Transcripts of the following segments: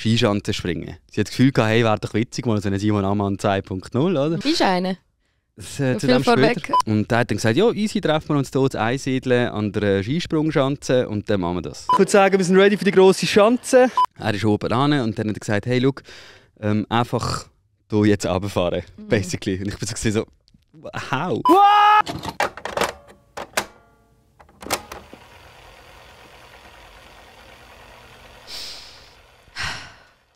Skischanze springen. Sie hat das Gefühl gehabt, hey, wäre doch witzig, mal so eine Simon Ammann 2.0, oder? Bist du eine? Zu dem später. Und er hat dann gesagt, ja, easy, treffen wir uns hier zu Einsiedeln an der Skisprungschanze und dann machen wir das. Ich würde sagen, wir sind ready für die grosse Schanze. Er ist oben ran und dann hat er gesagt, hey, schau, einfach hier jetzt runterfahren, basically. Und ich bin so, how?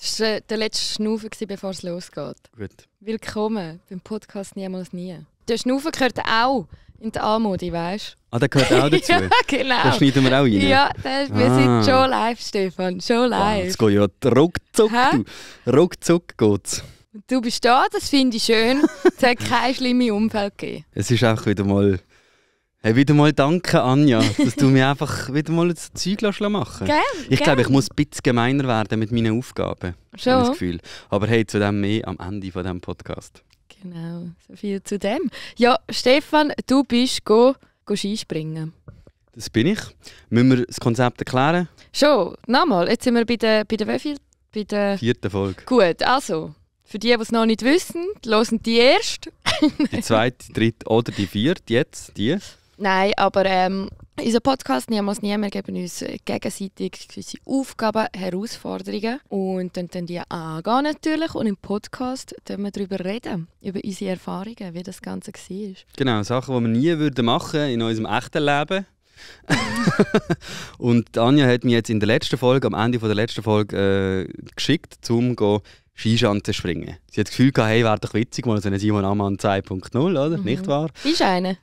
Das war der letzte Schnaufen, bevor es losgeht. Gut. Willkommen beim Podcast «Niemals nie». Der Schnaufen gehört auch in die Anmodi, weißt du? Ah, der gehört auch dazu? Ja, genau. Das schneiden wir auch rein? Ja, wir sind schon live, Stefan. Schon live. Jetzt geht ja ruckzuck, du. Ruckzuck geht's. Du bist da, das finde ich schön. Es hat kein schlimmes Umfeld gegeben. Es ist auch wieder mal... Hey, wieder mal danke, Anja, dass du mir einfach wieder mal das Zeug machen lässt. Ich glaube, ich muss ein bisschen gemeiner werden mit meinen Aufgaben. Schon? Habe ich das Gefühl. Aber hey, zu dem mehr am Ende von diesem Podcast. Genau, so viel zu dem. Ja, Stefan, du bist Skispringen. Das bin ich. Müssen wir das Konzept erklären? Schon, nochmal. Jetzt sind wir bei der wieviel? Bei der 4. Folge. Gut, also, für die es noch nicht wissen, hören die erste. Die 2., die 3. oder die 4. jetzt, die. Nein, aber unser Podcast «Niemals nie», wir geben uns gegenseitig gewisse Aufgaben, Herausforderungen und dann die angehen natürlich. Und im Podcast reden wir darüber reden, über unsere Erfahrungen, wie das Ganze war. Genau, Sachen, die wir nie machen würden in unserem echten Leben. Und Anja hat mich jetzt in der letzten Folge, am Ende der letzten Folge, geschickt, um Skischanze springen. Sie hat das Gefühl gehabt, hey, wäre doch witzig, mal so eine Simon Ammann 2.0, oder? Nicht wahr? Bist du eine?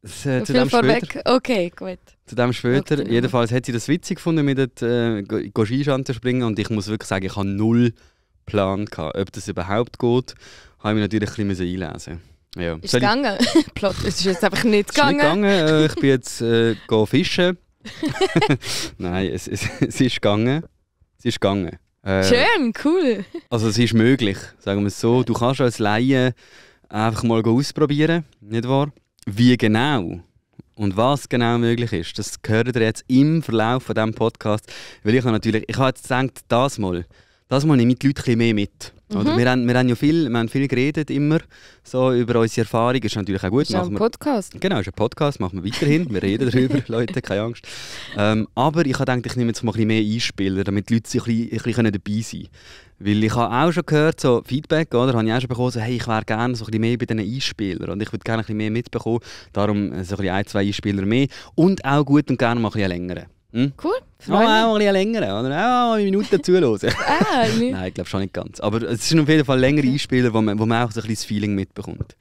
Zu dem später. Okay, gut. Zu dem später. Jedenfalls hat sie das witzig gefunden, mit Skischanze springen. Und ich muss wirklich sagen, ich hatte null Plan gehabt, ob das überhaupt geht. Habe ich mich natürlich ein bisschen einlesen. Ja. Ist es gegangen? Plot, es ist jetzt einfach nicht gegangen. Es ist nicht gegangen. Ich bin jetzt fischen. Nein, es ist gegangen. Es ist gegangen. Schön, cool. Also es ist möglich, sagen wir es so. Du kannst als Laie einfach mal ausprobieren, nicht wahr? Wie genau und was genau möglich ist, das gehört ihr jetzt im Verlauf von diesem Podcast. Weil ich habe jetzt gedacht, das mal nehme ich die Leute ein bisschen mehr mit. Oder? Wir haben ja viel geredet immer so über unsere Erfahrungen. Das ist natürlich auch gut. Das ist ein Podcast. Genau, ist ein Podcast, machen wir weiterhin. Wir reden darüber, Leute, keine Angst. Aber ich habe gedacht, ich nehme jetzt mal ein bisschen mehr Einspieler, damit die Leute ein bisschen dabei sein können. Weil ich habe auch schon gehört, so Feedback, oder? Habe ich auch schon bekommen, so, hey, ich wäre gerne so ein bisschen mehr bei diesen Einspielern und ich würde gerne ein bisschen mehr mitbekommen. Darum so ein bisschen 2 Einspieler mehr und auch gut und gerne mal ein bisschen länger. Cool, auch ein bisschen länger, oder? Auch eine Minute zuhören. Nein, ich glaube schon nicht ganz. Aber es sind auf jeden Fall längere Einspieler, wo man auch so ein bisschen das Feeling mitbekommt.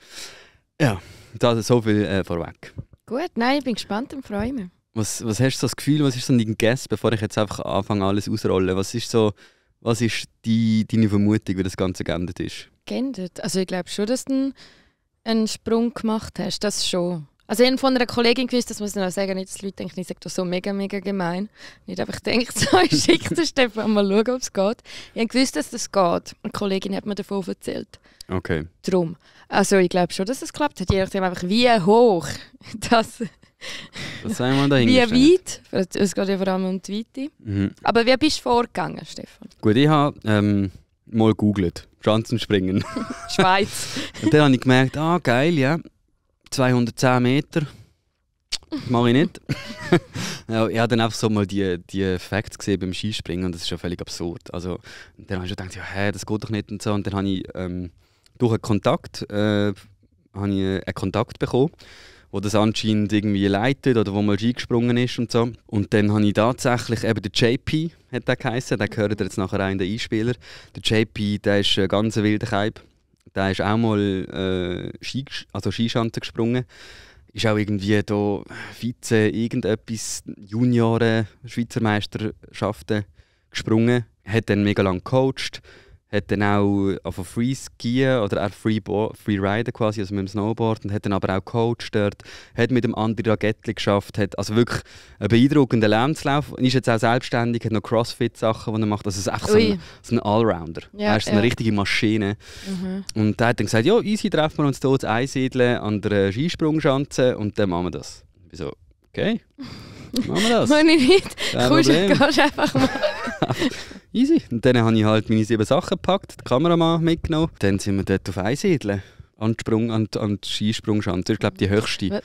Ja, das so viel vorweg. Gut, nein, ich bin gespannt und freue mich. Was hast du so das Gefühl, was ist so dein Guess, bevor ich jetzt einfach anfange, alles ausrollen? Was ist deine Vermutung, wie das Ganze geendet ist? Geendet? Also ich glaube schon, dass du einen Sprung gemacht hast, das schon. Also ich habe von einer Kollegin gewusst, das muss ich noch sagen, nicht, dass die Leute denken, ich sage das so mega, mega gemein. Nicht einfach denkt, so, ich schicke den Stefan mal schauen, ob es geht. Ich habe gewusst, dass das geht. Eine Kollegin hat mir davon erzählt. Okay. Drum. Also ich glaube schon, dass es geklappt hat. Je nachdem einfach, wie hoch das sagen wir wie weit. Es geht ja vor allem um die Weite. Aber wie bist du vorgegangen, Stefan? Gut, ich habe mal gegoogelt. Schanzenspringen. Schweiz. Und dann habe ich gemerkt, geil, ja. 210 Meter. Mache ich nicht. Ja, ich habe dann einfach so mal die Facts gesehen beim Skispringen und das ist ja völlig absurd. Also, dann habe ich schon gedacht, ja, das geht doch nicht und so. Und dann habe ich durch einen Kontakt, einen Kontakt bekommen, der das anscheinend irgendwie leitet oder wo mal Ski gesprungen ist und so. Und dann habe ich tatsächlich, eben der JP hat der geheißen, den gehört ihr jetzt nachher auch in den Einspieler. Der JP, der ist ein ganz wilder Keib. Der ist auch mal Skischanze gesprungen. Ist auch irgendwie da Vize irgendetwas Junioren Schweizer Meisterschaften gesprungen. Hat dann mega lang gecoacht. Hat dann auch auf Free Skiën oder auch Free Riden quasi, also mit dem Snowboard, und hat dann aber auch gecoacht dort. Hat mit dem André Ragettli geschafft, hat also wirklich einen beeindruckenden Lebenslauf. Und ist jetzt auch selbstständig, hat noch Crossfit-Sachen, die er macht. Also es ist einfach so ein Allrounder. Ja, er ist so eine richtige Maschine. Und er hat dann gesagt, ja, easy, treffen wir uns hier zu Einsiedeln an der Skisprungschanze und dann machen wir das. Ich bin so, okay. Machen wir das. Meine ich nicht. Kein Kannst Problem. einfach mal. Easy. Und dann habe ich halt meine 7 Sachen gepackt, den Kameramann mitgenommen. Dann sind wir dort auf Einsiedeln. An die Skisprungschanze. Das ist, glaube ich, die höchste. Was?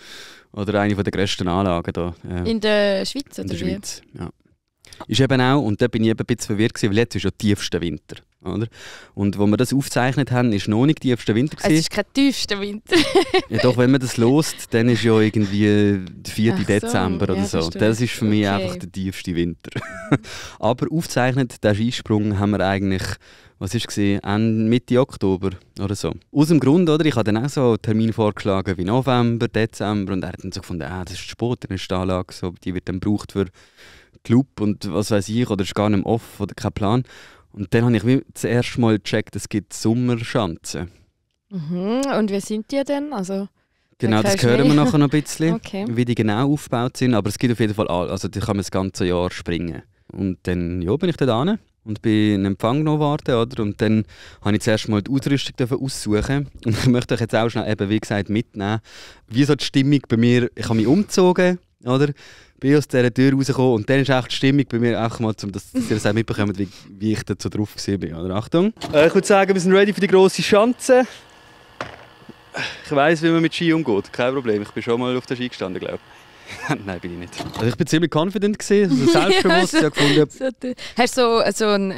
Oder eine der grössten Anlagen hier. In der Schweiz, In oder der wie? Schweiz, ja. Ist eben auch, und da bin ich eben ein bisschen verwirrt gewesen, weil jetzt ist ja tiefster Winter. Oder? Und wo wir das aufgezeichnet haben, ist noch nicht tiefster Winter Es gewesen. ist kein tiefster Winter. Ja, doch, wenn man das lost, dann ist ja irgendwie der 4. Ach so, Dezember oder ja, so. verstehe. Das ist für mich Okay. einfach der tiefste Winter. Aber aufgezeichnet, den Skisprung haben wir eigentlich, was ist gesehen, Mitte Oktober oder so. Aus dem Grund, oder? Ich habe dann auch so einen Termin vorgeschlagen wie November, Dezember und er hat dann so gefunden, das ist Sport, dann ist die Anlage so, die wird dann gebraucht für Club und was weiß ich, oder ist gar nicht mehr off oder kein Plan. Und dann habe ich wie das erste Mal gecheckt, es gibt Sommerschanzen. Mhm. Und wie sind die denn? Also, Genau, das Kein hören wir Schnee. nachher noch ein bisschen, Okay. wie die genau aufgebaut sind. Aber es gibt auf jeden Fall also die kann man das ganze Jahr springen. Und dann bin ich da hin und bin in Empfang noch warten, oder? Und dann habe ich zuerst mal die Ausrüstung aussuchen. Und ich möchte euch jetzt auch schnell, eben, wie gesagt, mitnehmen, wie so die Stimmung bei mir, ich habe mich umgezogen, oder? Bin aus dieser Tür rausgekommen und dann ist auch die Stimmung bei mir einfach mal, dass ihr das auch mitbekommt, wie ich dazu drauf war. Oder? Achtung! Ich würde sagen, wir sind ready für die grosse Schanze. Ich weiss, wie man mit Ski umgeht, kein Problem. Ich bin schon mal auf der Ski gestanden, glaube ich. Nein, bin ich nicht. Also ich bin ziemlich confident gewesen, also selbstbewusst. Ja, Ich habe gefunden, Hast du so ein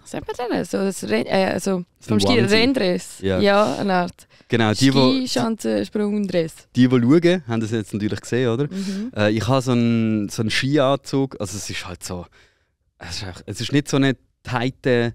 was sagt man denn? So vom Ein Ski Onesie. Renndress? Ja. Ja, eine Art. genau, Skischanzensprungdress. die schauen, haben das jetzt natürlich gesehen, oder? Mhm. Ich habe so einen Skianzug, also es ist halt so, es ist nicht so eine tighte,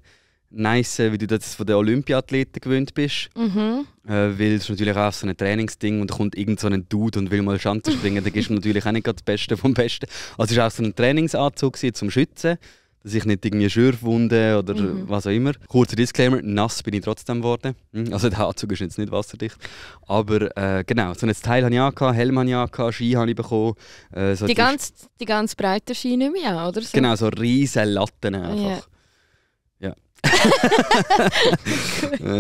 nice, wie du das von den Olympiathleten gewöhnt bist. Mhm. Weil es ist natürlich auch so ein Trainingsding und da kommt irgend so ein Dude und will mal Schanze springen, dann gibst du natürlich auch nicht gerade das Beste vom Besten. Also es war auch so ein Trainingsanzug gewesen, zum Schützen, dass ich nicht irgendwie Schürfwunden oder was auch immer. Kurzer Disclaimer, nass bin ich trotzdem geworden. Also der Anzug ist jetzt nicht wasserdicht. Aber genau, so ein Teil habe ich angehabt, Helm habe ich angehabt, Ski habe ich bekommen. So Die ganz breite Ski nicht mehr, oder? So. Genau, so riesen Latten einfach. Ja. Ja.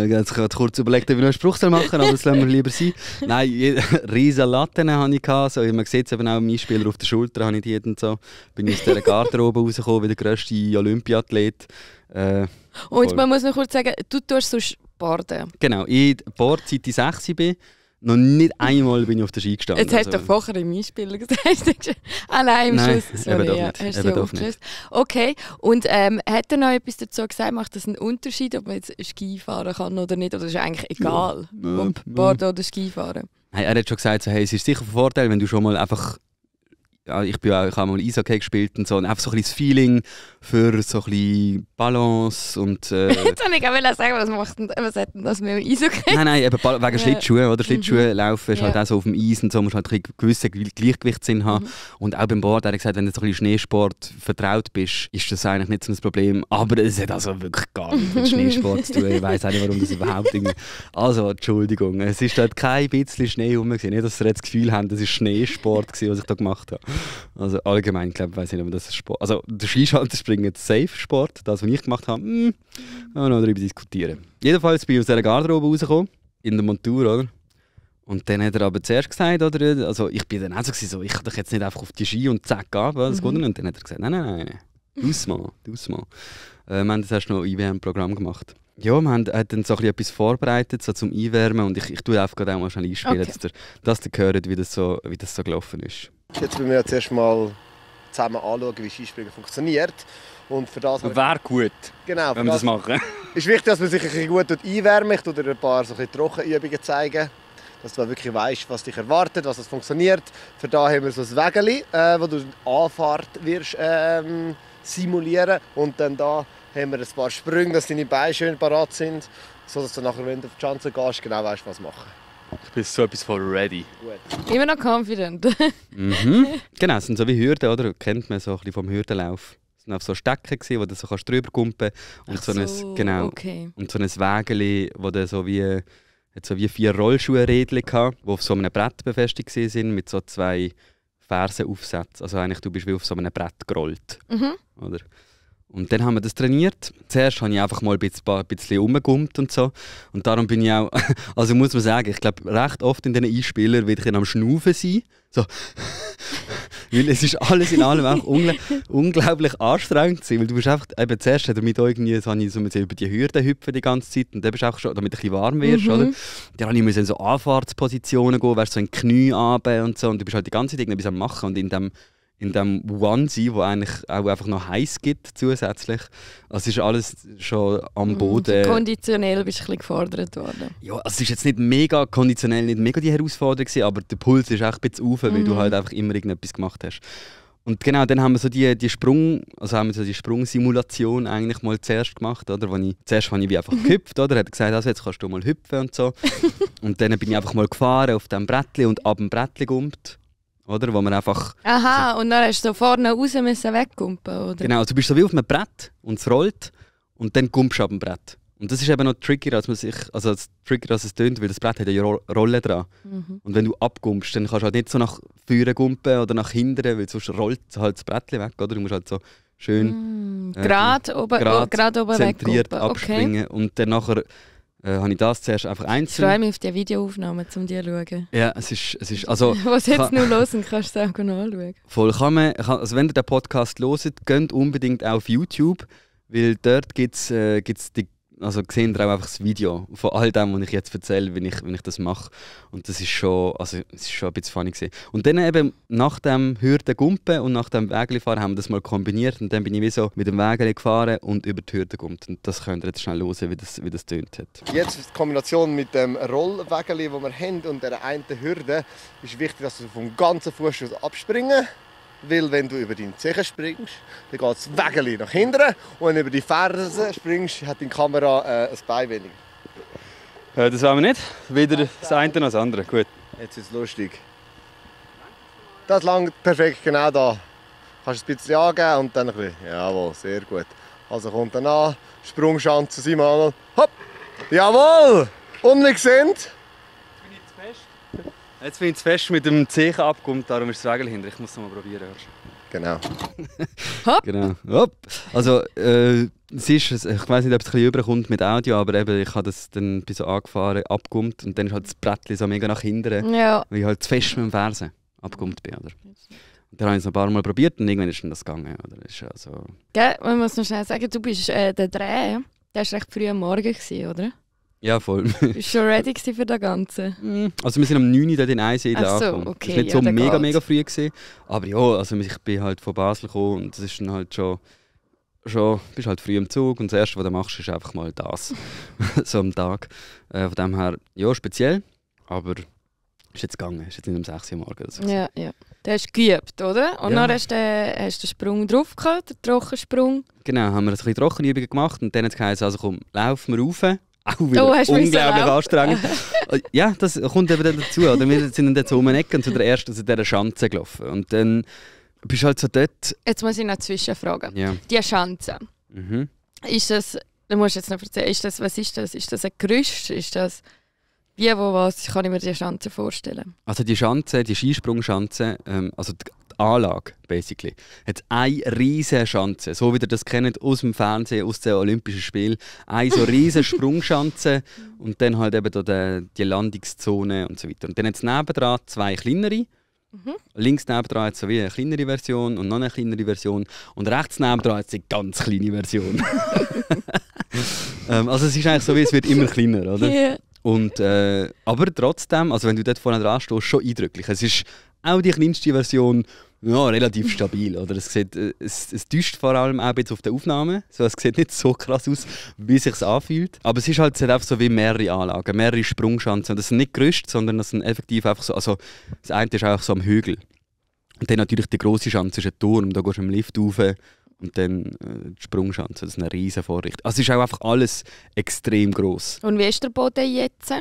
Jetzt habe ich kurz überlegt, ob ich noch einen Spruch machen soll, aber das lassen wir lieber sein. Nein, riesen Latten hatte ich. So, man sieht es eben auch, mein Spieler auf der Schulter habe ich die und so. Bin aus dieser Garderobe rausgekommen, wie der grösste Olympiathlet. Und voll. man muss noch kurz sagen, du tust sonst Borden. Genau, ich bohre, seit ich 6 bin. Noch nicht einmal bin ich auf der Ski gestanden. Jetzt hast du vorher im Einspieler gesagt. Nein, im Nein, Schluss. Sorry, eben doch ja, nicht. hast Eben du doch aufgelöst. Okay, und hat er noch etwas dazu gesagt? Macht das einen Unterschied, ob man jetzt Ski fahren kann oder nicht? Oder ist eigentlich egal, Ja. ob Borden oder Ski fahren? Hey, er hat schon gesagt, so, hey, es ist sicher ein Vorteil, wenn du schon mal einfach. Ja, ich habe mal Eishockey gespielt und so. Und einfach so ein bisschen das Feeling für so ein bisschen Balance und. Jetzt wollte ich auch sagen, was hat denn das mit dem Eishockey? Nein, eben wegen Ja. Schlittschuhen, oder? Schlittschuhe laufen ist Ja. halt auch so auf dem Eis und so, musst halt einen gewissen Gleichgewichtssinn haben. Und auch beim Board, er hat gesagt, wenn du so ein bisschen Schneesport vertraut bist, ist das eigentlich nicht so ein Problem. Aber es hat also wirklich gar nichts mit Schneesport zu tun. Ich weiss auch nicht, warum das überhaupt irgendwie... Also, Entschuldigung, es ist dort kein bisschen Schnee rum gewesen. Nicht, dass ihr jetzt das Gefühl habt, das war Schneesport gewesen, was ich da gemacht habe. Also allgemein, glaube ich, weiss nicht, ob das ist Sport... Also, der Skischanzenspringen ist safe Sport. Das, was ich gemacht habe, kann man noch darüber diskutieren. Jedenfalls bin ich aus dieser Garderobe rausgekommen, in der Montur, oder? Und dann hat er aber zuerst gesagt, oder? Also ich bin dann auch so, ich kann doch jetzt nicht einfach auf die Ski und zack, ab, das geht nicht. Und dann hat er gesagt, nein, aus mal. Wir haben das erst noch ein IWM-Programm gemacht. Ja, hat dann so ein bisschen etwas vorbereitet, so zum Einwärmen und ich tue einfach gerade auch mal schnell einspielen, Okay. dass ihr hört, wie das so gelaufen ist. Jetzt wollen wir jetzt erstmal zusammen anschauen, wie Skispringen funktioniert. Und für das Wäre gut, genau, für wenn wir das das machen. ist wichtig, dass man sich ein bisschen gut einwärmt. Ich tue dir ein paar so ein bisschen Trockenübungen zeigen, dass du wirklich weißt, was dich erwartet, was das funktioniert. Für da haben wir so ein Wägeli, wo du die Anfahrt wirst, simulieren. Und dann da haben wir ein paar Sprünge, dass deine Beine schön parat sind, sodass du nachher, wenn du auf die Schanze gehst, genau weißt, was machen. Ich bin so etwas von ready. Gut. Immer noch confident. Genau, es sind so wie Hürden, oder? Kennt man so ein bisschen vom Hürdenlauf. Es waren auch so Stecken, wo du so drüber kumpen kannst. Und so ein, genau, okay. und so ein Wägeli, wo dann so wie 4 Rollschuhrädchen hatte, die auf so einem Brett befestigt waren, mit so 2 Fersenaufsätzen. Also eigentlich, du bist wie auf so einem Brett gerollt. Mhm. Oder? Und dann haben wir das trainiert. Zuerst habe ich einfach mal ein bisschen rumgegummt und so. Und darum bin ich auch, also muss man sagen, ich glaube, recht oft in diesen Einspielern werde ich am Schnaufen sein. So. Weil es ist alles in allem auch unglaublich anstrengend gewesen, weil du bist einfach, eben zuerst hat er mit irgendwie, so habe ich so über die Hürden hüpfen die ganze Zeit und dann bist du auch schon, damit du ein bisschen warm wirst, oder? Dann habe ich in so Anfahrtspositionen gehen, wärst so in die Knie runter und so und du bist halt die ganze Zeit irgendetwas am machen und in dem Onesie, wo eigentlich auch einfach noch heiß gibt zusätzlich. Also ist alles schon am Boden. Konditionell bist du ein bisschen gefordert worden. Ja, also es ist jetzt nicht mega konditionell, nicht mega die Herausforderung gewesen, aber der Puls ist auch ein bisschen rauf, weil du halt einfach immer irgendetwas gemacht hast. Und genau, dann haben wir so die Sprungsimulation eigentlich mal zuerst gemacht, oder? Zuerst habe ich wie einfach gehüpft, oder? Er hat gesagt, also jetzt kannst du mal hüpfen und so. Und dann bin ich einfach mal gefahren auf dem Brettli und ab dem Brettli gumpt. Oder? Wo man einfach... Aha, und dann hast du so vorne raus weggumpen, oder? Genau, also du bist so wie auf einem Brett und es rollt und dann gumpst du ab dem Brett. Und das ist eben noch trickier, als es tönt, weil das Brett hat ja Rollen dran. Und wenn du abgumpst, dann kannst du halt nicht so nach vorne gumpen oder nach hinten, weil sonst rollt halt das Brettchen weg, oder? Du musst halt so schön... Gerade oben zentriert weggumpen. abspringen. Okay. Und dann nachher... habe ich das zuerst einfach einzeln. Ich freue mich auf die Videoaufnahmen, um die zu schauen. Ja, es ist also... Was jetzt nur los und kannst du es auch anschauen. Voll also wenn ihr den Podcast hört, geht unbedingt auch auf YouTube, weil dort gibt's also sehen ihr auch einfach das Video von all dem, was ich jetzt erzähle, wenn ich das mache. Und das ist schon, also es ist schon ein bisschen funny gewesen. Und dann eben nach dem Hürden gumpen und nach dem Wägeli fahren haben wir das mal kombiniert und dann bin ich wie so mit dem Wägeli gefahren und über die Hürde gumpt. Und das könnt ihr jetzt schnell hören, wie das tönt hat. Jetzt die Kombination mit dem Rollwägeli, das wir haben, und der einen Hürde, ist wichtig, dass du vom ganzen Fuß abspringen. Weil wenn du über deine Zehen springst, dann geht das Wägeli nach hinten und wenn du über die Fersen springst, hat deine Kamera ein Bein weniger. Das wollen wir nicht. Weder das eine noch das andere. Gut. Jetzt ist es lustig. Das langt perfekt, genau da. Kannst du ein bisschen angeben und dann ein bisschen. Jawohl, sehr gut. Also kommt dann an, Sprungschanze Simon. Hopp! Jawohl! Und wir sehen. Jetzt bin ich zu fest mit dem Zehen abgekommen, darum ist das Wägel hinter. Ich muss es mal probieren. Genau. Hopp! Genau. Hopp! Also, es ist, ich weiß nicht, ob es ein bisschen überkommt mit Audio, aber eben, ich habe das dann so angefahren, abgekommen und dann ist halt das Brettchen so mega nach hinten, ja. weil ich halt zu fest mit dem Fersen abgekommen bin. Oder? Und dann habe ich es ein paar Mal probiert und irgendwann ist dann das gegangen. Oder? Ist also... Gell, man muss noch schnell sagen, du bist der Dreh, der war recht früh am Morgen, oder? Ja, voll. Bist du schon ready für das Ganze? Also wir sind um 9 Uhr dort in Einsiedeln angekommen. Okay, das war nicht so ja, mega früh gewesen, aber ja, also ich bin halt von Basel gekommen und das ist dann halt schon bist halt früh im Zug und das Erste, was du machst, ist einfach mal das, so am Tag. Von dem her, ja, speziell, aber ist jetzt gegangen, ist jetzt nicht um 6 Uhr morgens. Ja. Du hast geübt, oder? Und dann hast du den Sprung drauf gehabt, den Trockensprung. Genau, haben wir ein bisschen Trockenübungen gemacht und dann hat es geheißen, also komm, laufen wir rauf. Auch wieder unglaublich anstrengend. Ja, das kommt eben dann dazu. Oder? Wir sind dann so um eine Ecke und zu dieser Schanze gelaufen. Und dann bist du halt so dort... Jetzt muss ich noch zwischenfragen. Ja. Die Schanze. Ist das... Du musst jetzt noch erzählen, was ist das? Ist das ein Gerüst? Ist das... Wie, wo, was kann ich mir die Schanze vorstellen? Also die Schanze, die Skisprungschanze, also die Anlage, basically, hat eine riesige Schanze, so wie ihr das kennt aus dem Fernsehen, aus den Olympischen Spielen. Eine so riesige Sprungschanze und dann halt eben da die Landungszone und so weiter. Und dann hat es nebendran zwei kleinere. Links nebendran hat es so wie eine kleinere Version und noch eine kleinere Version. Und rechts nebendran hat es eine ganz kleine Version. Also es ist eigentlich so, wie es wird immer kleiner, oder? Yeah. Und, aber trotzdem, also wenn du dort vorne dran stehst, schon eindrücklich. Es ist auch die kleinste Version relativ stabil. Oder? Es täuscht vor allem auch ein bisschen auf der Aufnahme. So, es sieht nicht so krass aus, wie es sich anfühlt. Aber es ist halt einfach so wie mehrere Anlagen, mehrere Sprungschanzen. Und das sind nicht Gerüste, sondern das sind effektiv einfach so. Also, das eine ist einfach so am Hügel. Und dann natürlich die grosse Schanze ist ein Turm. Da gehst du im Lift rauf. Und dann die Sprungschanze, das ist eine riesige Vorrichtung. Also es ist auch einfach alles extrem gross. Und wie ist der Boden jetzt,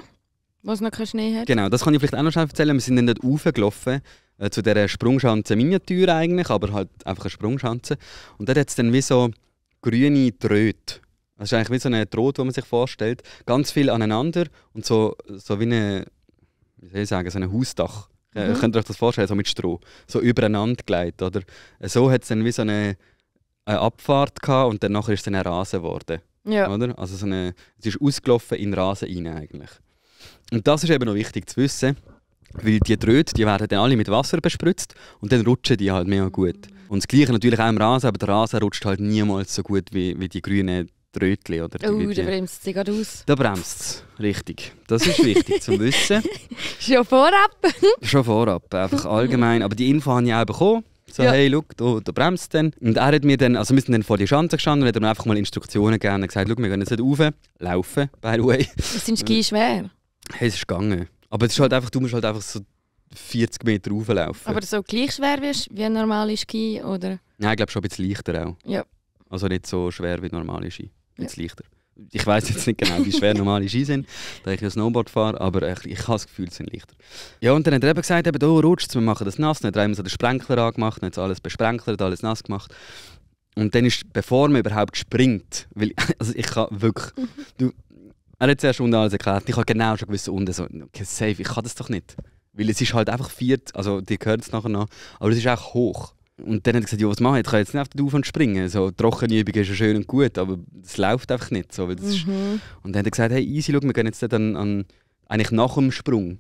wo es noch keinen Schnee hat? Genau, das kann ich vielleicht auch noch schnell erzählen. Wir sind dann dort raufgelaufen, zu dieser Sprungschanze Miniatur eigentlich, aber halt einfach eine Sprungschanze. Und dort hat es dann wie so grüne Tröte. Das ist eigentlich wie so eine Tröte, die man sich vorstellt. Ganz viel aneinander und so wie eine, wie soll ich sagen, so ein Hausdach. Könnt ihr euch das vorstellen, so mit Stroh. So übereinander gelegt, oder? So hat es dann wie so eine eine Abfahrt gehabt und dann nachher ist es dann ein Rasen geworden. Ja. Oder? Also es ist ausgelaufen in den Rasen rein eigentlich. Und das ist eben noch wichtig zu wissen, weil die Tröte, die werden dann alle mit Wasser bespritzt und dann rutschen die halt mega gut. Und das Gleiche natürlich auch im Rasen, aber der Rasen rutscht halt niemals so gut wie die grünen Trötchen. Oder Da bremst sie gerade aus. Da bremst es, richtig. Das ist wichtig zu wissen. Schon vorab? Schon vorab, einfach allgemein. Aber die Info habe ich auch bekommen. So, Ja. hey, schau, da bremst es dann. Und er hat mir dann, also wir sind dann vor die Schanze gestanden und hat mir einfach mal Instruktionen gegeben und gesagt, schau, wir gehen jetzt nicht rauf, laufen, by the way. Sind Ski schwer? Hey, es ist gegangen. Aber es ist halt einfach, du musst halt einfach so 40 Meter rauflaufen. Aber so gleich schwer wie ein normaler Ski, oder? Nein, ich glaube schon ein bisschen leichter auch. Ja. Also nicht so schwer wie normale Ski. Ein bisschen leichter. Ich weiss jetzt nicht genau, wie schwer normale Ski sind, da ich ja Snowboard fahre, aber ich habe das Gefühl, sie sind leichter. Ja, und dann hat er eben gesagt, oh, rutscht, wir machen das nass. Dann hat er so den Sprenkler angemacht, dann hat alles besprenkelt, alles nass gemacht. Und dann ist, bevor man überhaupt springt, weil, also ich kann wirklich, er hat zuerst unten alles erklärt, ich habe genau schon gewusst, unten so, okay, safe, ich kann das doch nicht. Weil es ist halt einfach 40, also die gehört es nachher noch, aber es ist auch hoch. Und dann hat er gesagt, ja, was mache ich? Ich kann jetzt nicht auf den Auf und springen. So, Trockenübung ist ja schön und gut, aber es läuft einfach nicht. So, weil das ist... Und dann hat er gesagt, hey, easy, schau, wir gehen jetzt dann eigentlich nach dem Sprung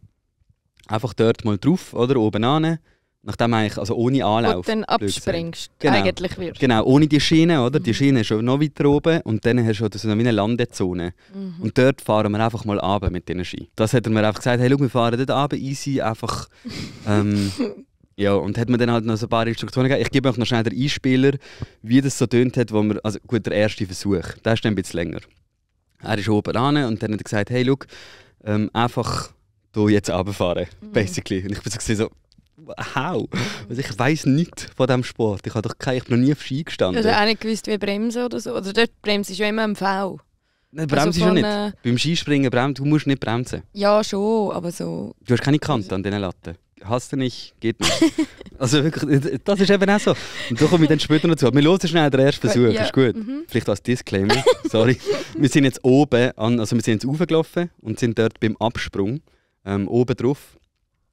einfach dort mal drauf, oder, oben an, nachdem eigentlich, also ohne Anlauf. Und dann abspringst, genau. eigentlich wirst. Genau, ohne die Schiene, oder? Die Schiene ist schon noch weiter oben und dann hast du so eine Landezone. Und dort fahren wir einfach mal runter mit diesen Ski. Das hat er mir einfach gesagt, hey, schau, wir fahren dort runter, easy, einfach... ja, und hat mir dann halt noch so ein paar Instruktionen gegeben. Ich gebe euch noch schnell den Einspieler, wie das so tönt hat, wo wir, also gut, der erste Versuch, der ist dann ein bisschen länger. Er ist oben ran und dann hat er gesagt, hey, schau, einfach hier jetzt runterfahren, basically. Und ich bin so, how? Also ich weiss nichts von diesem Sport. Ich habe noch nie auf Ski gestanden. Oder auch nicht gewusst, wie bremsen oder so. Oder dort bremst du ja immer im V. Nein, bremst also du nicht. Beim Skispringen du musst nicht bremsen. Ja, schon, aber so... Du hast keine Kante an diesen Latten. Hast du nicht, geht nicht. Also wirklich, das ist eben auch so. Und da komme ich dann später noch zu. Wir hören schnell den ersten Versuch, ja. ist gut. Vielleicht als Disclaimer, sorry. Wir sind jetzt oben, also wir sind jetzt raufgelaufen und sind dort beim Absprung oben drauf.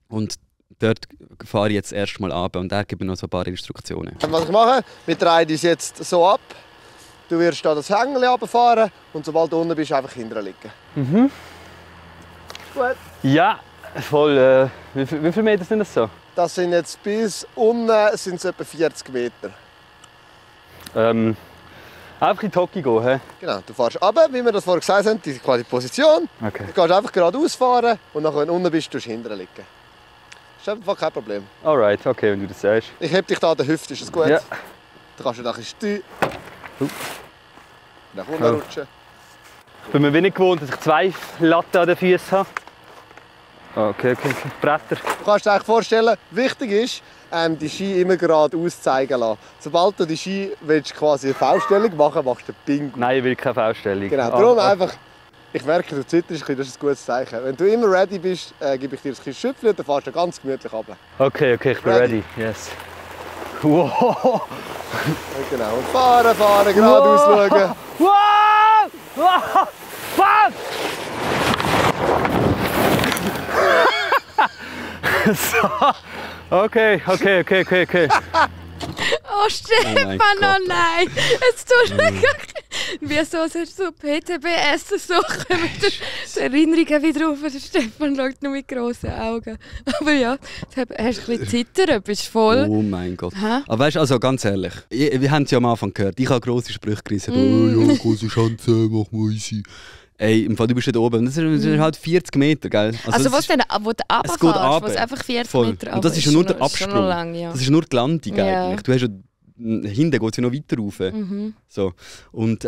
Und dort fahre ich jetzt erst mal runter und da gebe ich noch so ein paar Instruktionen. Was ich mache, wir drehen uns jetzt so ab. Du wirst da das Hängel runterfahren und sobald du unten bist, einfach hinten liegen. Gut. Ja, voll. Wie viele Meter sind das so? Das sind jetzt bis unten sind es etwa 40 Meter. Einfach in die Hockey gehen, hä? Genau, du fährst runter, wie wir das vorher gesagt haben, die quasi Position. Okay. Du gehst einfach geradeaus fahren und dann, wenn du unten bist, tust du hinten liegen. Das ist einfach kein Problem. Alright, okay, wenn du das sagst. Ich heb dich da an der Hüfte, ist das gut? Ja. Du kannst dann ein bisschen stehen. Nach unten Ja. rutschen. Ich bin mir wenig gewohnt, dass ich 2 Latten an den Füßen habe. Okay. Bretter. Du kannst dir eigentlich vorstellen, wichtig ist, die Ski immer geradeaus zeigen lassen. Sobald du die Ski willst, quasi eine V-Stellung machen, machst du den Bingo. Nein, ich will keine V-Stellung. Genau, darum einfach, ich merke, du zitterst, das ist ein gutes Zeichen. Wenn du immer ready bist, gebe ich dir ein Schüpfchen und dann fährst du ganz gemütlich runter. Okay, ich bin ready. Yes. Wow! Genau, und fahren, geradeaus schauen. Wow! Wow! Fuck! So. Okay. Oh, Stefan, oh nein! Es tut mir wie so PTBS, so kommen die Erinnerungen wieder auf. Der Stefan schaut nur mit grossen Augen. Aber ja, jetzt hast du ein bisschen zittern, bist voll... Oh mein Gott. Hä? Aber weißt du, also ganz ehrlich, wir haben es ja am Anfang gehört. Ich habe grosse Sprüche gerissen. Oh ja, grosse Schanze, mach mal easy. Ey, im Fall, du bist dort oben. Das ist halt 40 Meter, gell? Also was denn, wo du es geht runterfährst, wo runter. es einfach 40 Voll. Meter runter Und das ist ja nur der schon Absprung. lang, ja. Das ist nur die Landung Ja. eigentlich. Du hast ja, hinten geht es ja noch weiter rauf. So. Und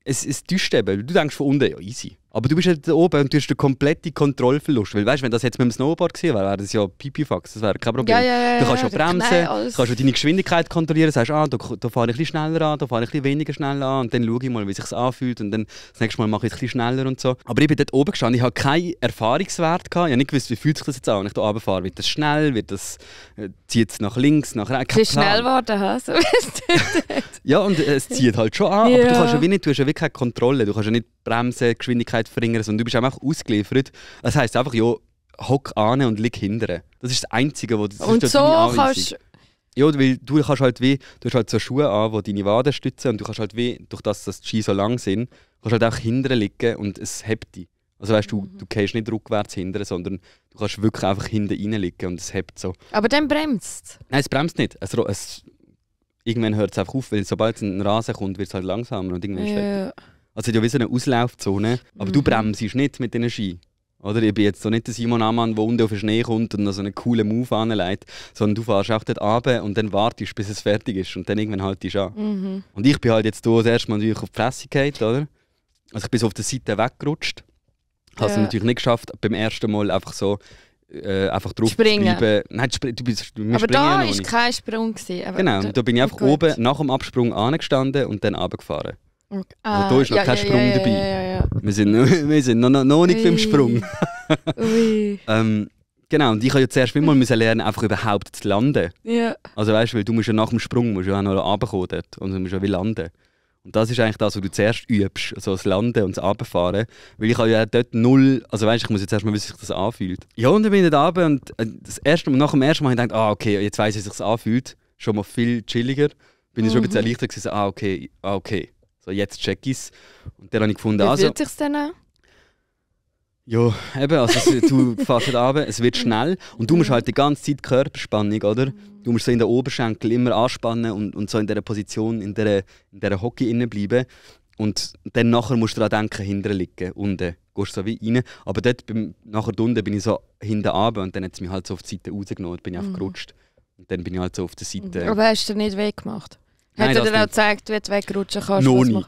es täuscht eben. Du denkst von unten, ja easy. Aber du bist ja da oben und du hast den kompletten Kontrollverlust. Weil weißt, wenn das jetzt mit dem Snowboard gewesen wäre, wäre das ja Pipifax, das wäre kein Problem. Ja, Du kannst ja der bremsen, Knall, du alles. kannst ja deine Geschwindigkeit kontrollieren, sagst, da fahre ich ein bisschen schneller an, da fahre ich ein bisschen weniger schnell an und dann schaue ich mal, wie es sich anfühlt und dann das nächste Mal mache ich es ein bisschen schneller und so. Aber ich bin dort oben gestanden, ich hatte keinen Erfahrungswert, ich habe nicht gewusst, wie fühlt sich das jetzt an, wenn ich hier runterfahre. Wird das schnell, zieht es nach links, nach rechts? Es ist schnell geworden, so wie es dort. Ja, und es zieht halt schon an, aber Ja. du hast ja wirklich keine Kontrolle. Du kannst ja nicht bremsen, Geschwindigkeit verringern, sondern du bist einfach ausgeliefert. Das heisst einfach, ja, hock an und lieg hinten. Das ist das Einzige, was das Und ist so deine Anweisung. kannst du Ja, weil du hast halt so Schuhe an, die deine Waden stützen und du kannst halt wie, durch das, dass die Ski so lang sind, kannst halt auch hinten liegen und es hebt dich. Also weißt du gehst nicht rückwärts hinten, sondern du kannst wirklich einfach hinten reinliegen und es hebt so. Aber dann bremst es? Nein, es bremst nicht. Irgendwann hört es einfach auf, weil sobald ein Rasen kommt, wird es halt langsamer und irgendwann ist es fertig. Also es hat ja wie so eine Auslaufzone, aber du bremst nicht mit diesen Ski. Oder? Ich bin jetzt so nicht der Simon Ammann, der unten auf den Schnee kommt und noch so einen coolen Move anlegt, sondern du fährst auch dort runter und dann wartest, bis es fertig ist und dann irgendwann haltest du an. Und ich bin halt jetzt hier das erste Mal natürlich auf die Fresse gefallen, oder? Also ich bin so auf der Seite weggerutscht. Habe es natürlich nicht geschafft, beim ersten Mal einfach so einfach drauf springen. Zu bleiben. Nein, aber da war kein Sprung. Genau, da bin ich einfach oben nach dem Absprung angestanden und dann runtergefahren. Okay. Also da ist noch kein Sprung dabei. Ja. Wir sind noch nicht beim Sprung. Genau, und ich habe ja zuerst mal lernen, einfach überhaupt zu landen. Ja. Also weißt du, weil du musst ja nach dem Sprung musst ja auch noch runterkommen dort und du musst ja wie landen. Und das ist eigentlich das, was du zuerst übst, also das Landen und das Runterfahren. Weil ich habe ja dort null, also weißt, ich muss jetzt erst mal wissen, wie sich das anfühlt. Ja, und dann bin ich da runter und nach dem ersten Mal habe ich gedacht, okay, jetzt weiss ich, wie sich das anfühlt. Schon mal viel chilliger. Bin ich schon ein bisschen erleichtert gewesen, okay. So, jetzt check ich's. Und dann habe ich gefunden, wie fühlt sich's denn an? Ja, eben, also du fährst halt runter, es wird schnell und du musst halt die ganze Zeit Körperspannung, oder? Du musst so in den Oberschenkel immer anspannen und so in dieser Position, in dieser Hockey innen bleiben. Und dann nachher musst du daran denken, hinten liegen, unten. Gehst so wie rein. Aber dort, nachher unten bin ich so hinten runter und dann hat es mich halt so auf die Seite rausgenommen und bin ich einfach gerutscht. Und dann bin ich halt so auf der Seite. Aber hast du dir nicht weggemacht? Nein, hat er dir auch gezeigt, wie du wegrutschen kannst? Noch nicht.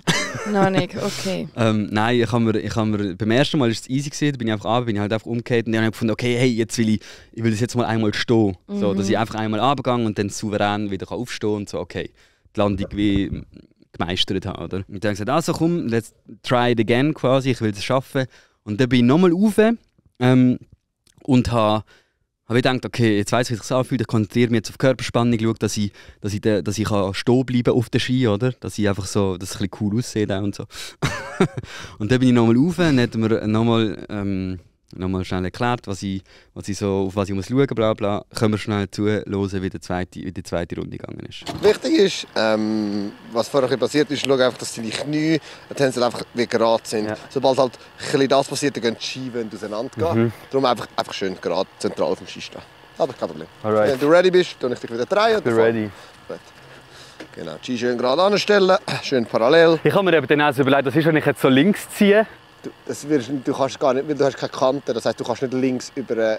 Noch nicht, okay. Nein, ich hab mir, beim ersten Mal war es easy gewesen, bin ich einfach runter, bin ich halt einfach umgekehrt und dann habe ich gefunden, okay, hey, jetzt will ich das jetzt mal einmal stehen. So, dass ich einfach einmal runtergehe und dann souverän wieder aufstehen und so, okay, die Landung wie gemeistert habe, oder? Und dann habe ich gesagt, also komm, let's try it again quasi, ich will es schaffen. Und dann bin ich nochmal rauf und habe gedacht, okay, jetzt weiss ich, wie sich das anfühlt, ich konzentriere mich jetzt auf Körperspannung, schaue, dass ich stehen bleiben auf der Ski, oder? Dass ich einfach so, dass es ein bisschen cool aussieht und so. Und dann bin ich nochmal rauf und hat mir nochmal schnell erklärt, auf was ich muss schauen, bla bla. Können wir schnell zuhören, wie die zweite Runde gegangen ist. Wichtig ist, was vorher passiert ist, schau einfach, dass deine Knie einfach wie gerade sind. Ja. Sobald halt das passiert, dann gehen die Ski auseinandergehen. Darum einfach schön gerade zentral auf dem Ski stehen. Aber kein Problem. Alright. Wenn du ready bist, dann ich dich wieder drehen. Ich bin ready. Gut. Genau, die Ski schön gerade anstellen, schön parallel. Ich habe mir eben dann auch überlegt, was ist, wenn ich jetzt so links ziehe? Du kannst gar nicht, weil du hast keine Kante, das heisst, du kannst nicht links über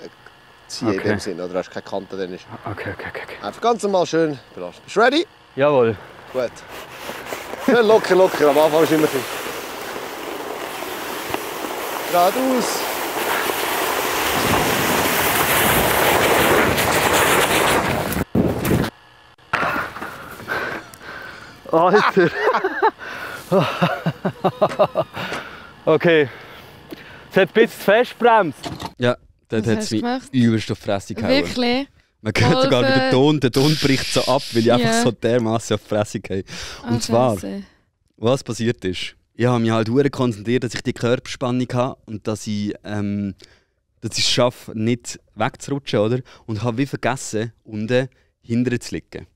ziehen in dem Sinne, oder du hast keine Kante. Dann ist Okay. einfach ganz normal schön belasten. Bist du ready? Jawohl. Gut. Schön locker, am Anfang ist immer ein bisschen geradeaus. Alter! Okay. Es hat ein bisschen fest bremst. Ja, dort hat es mich übelst auf die Fresse gehauen. Wirklich? Man hört sogar bei der Ton bricht so ab, weil ich einfach so dermaßen auf die Fresse gehe. Und zwar, was passiert ist, ich habe mich halt sehr konzentriert, dass ich die Körperspannung habe und dass ich es schaffe, nicht wegzurutschen, oder? Und habe wie vergessen, unten hinten zu liegen.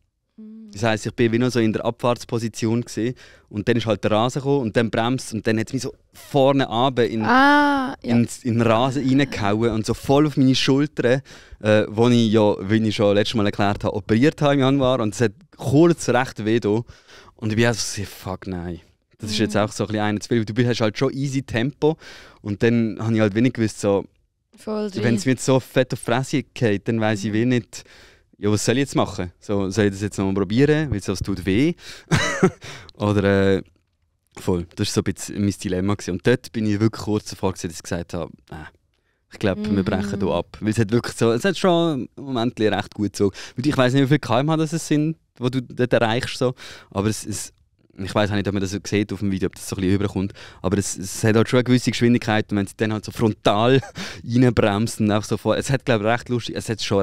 Das heisst, ich war wie noch so in der Abfahrtsposition gewesen, und dann ist halt der Rasen gekommen und dann bremst und dann hat es mich so vorne runter in den Rasen reingehauen und so voll auf meine Schultern, wo ich ja, wie ich schon letztes Mal erklärt habe, operiert habe im Januar, und es hat kurz recht weh da. Und ich bin also so, fuck nein. Das ist jetzt auch so ein bisschen einer zu viel. Du hast halt schon easy Tempo und dann habe ich halt wenig gewusst, so, wenn es mir jetzt so fett auf die Fresse geht, dann weiss ich wenig nicht, ja, was soll ich jetzt machen? So, soll ich das jetzt noch mal probieren, weil es tut weh? Oder voll, das war so ein bisschen mein Dilemma gewesen. Und dort bin ich wirklich kurz davor, dass ich gesagt habe, ich glaube, wir brechen hier ab. Weil es hat schon im Moment recht gut so. Ich weiss nicht, wie viele km/h das sind, die du dort erreichst. So. Aber ich weiss auch nicht, ob man das so sieht auf dem Video, ob das so ein bisschen rüberkommt. Aber es hat halt schon eine gewisse Geschwindigkeit. Und wenn sie dann halt so frontal reinbremst und so vor. Es hat, glaube ich, recht lustig ausgesehen.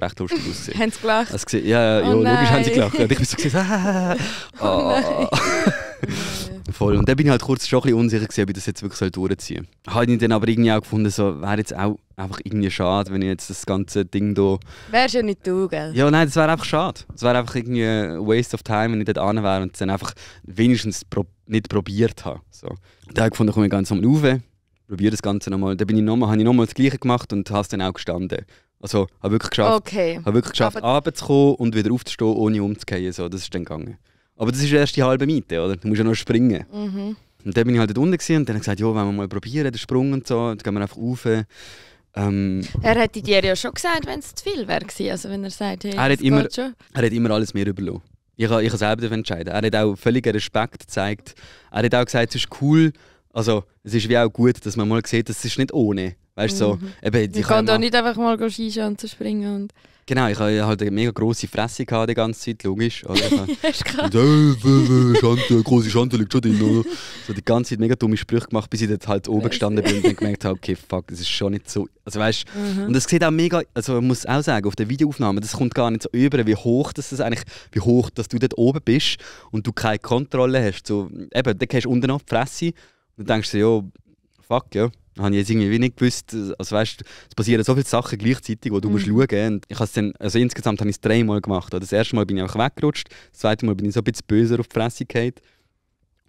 Haben sie gelacht? Ja, logisch haben sie gelacht. Und ich bin so gesagt, Voll. Und dann bin ich halt kurz schon ein bisschen unsicher gewesen, ob ich das jetzt wirklich durchziehen soll. Habe ich dann aber irgendwie auch gefunden, so wäre jetzt auch einfach irgendwie schade, wenn ich jetzt das ganze Ding hier... Wärst ja nicht du, gell? Ja, nein, das wäre einfach schade. Das wäre einfach irgendwie ein Waste of time, wenn ich dort hin wäre und es dann einfach wenigstens nicht probiert habe. So. Dann habe ich gefunden, komme ich ganz nochmal rauf, probiere das Ganze nochmal. Dann habe ich nochmal das Gleiche gemacht und habe es dann auch gestanden. Also, habe wirklich geschafft, runterzukommen und wieder aufzustehen, ohne umzufallen. So, das ist dann gegangen. Aber das ist erst die halbe Miete, oder? Du musst ja noch springen. Mhm. Und dann bin ich halt dort unten und dann habe ich gesagt, ja, wollen wir mal probieren, den Sprung und so. Dann gehen wir einfach rauf. Er hätte dir ja schon gesagt, wenn es zu viel wäre. Also wenn er sagt, hey, er hat immer alles mir überlassen. Ich kann selber entscheiden. Er hat auch völligen Respekt gezeigt. Er hat auch gesagt, es ist cool. Also, es ist wie auch gut, dass man mal sieht, dass es ist nicht ohne. Weißt, so, eben, ich kann da nicht einfach mal Skischanzen springen. Und genau, ich hatte halt eine mega grosse Fresse die ganze Zeit, logisch. Oder? Grosse Schande liegt schon drin. Oder? So die ganze Zeit mega dumme Sprüche gemacht, bis ich dort halt oben gestanden bin und dann gemerkt habe, okay, fuck, das ist schon nicht so. Also, weißt, und das sieht auch mega, also man muss auch sagen, auf der Videoaufnahme, das kommt gar nicht so über, wie hoch dass du dort oben bist und du keine Kontrolle hast. So, eben, dann gehst du unten auf die Fresse und dann denkst du, ja, fuck, ja. Habe ich jetzt irgendwie nicht gewusst, also weißt, es passieren so viele Sachen gleichzeitig, wo du musst schauen. Und ich dann, also insgesamt habe ich es 3 Mal gemacht. Das erste Mal bin ich einfach weggerutscht, das zweite Mal bin ich so ein bisschen böser auf die Fresse gefallen.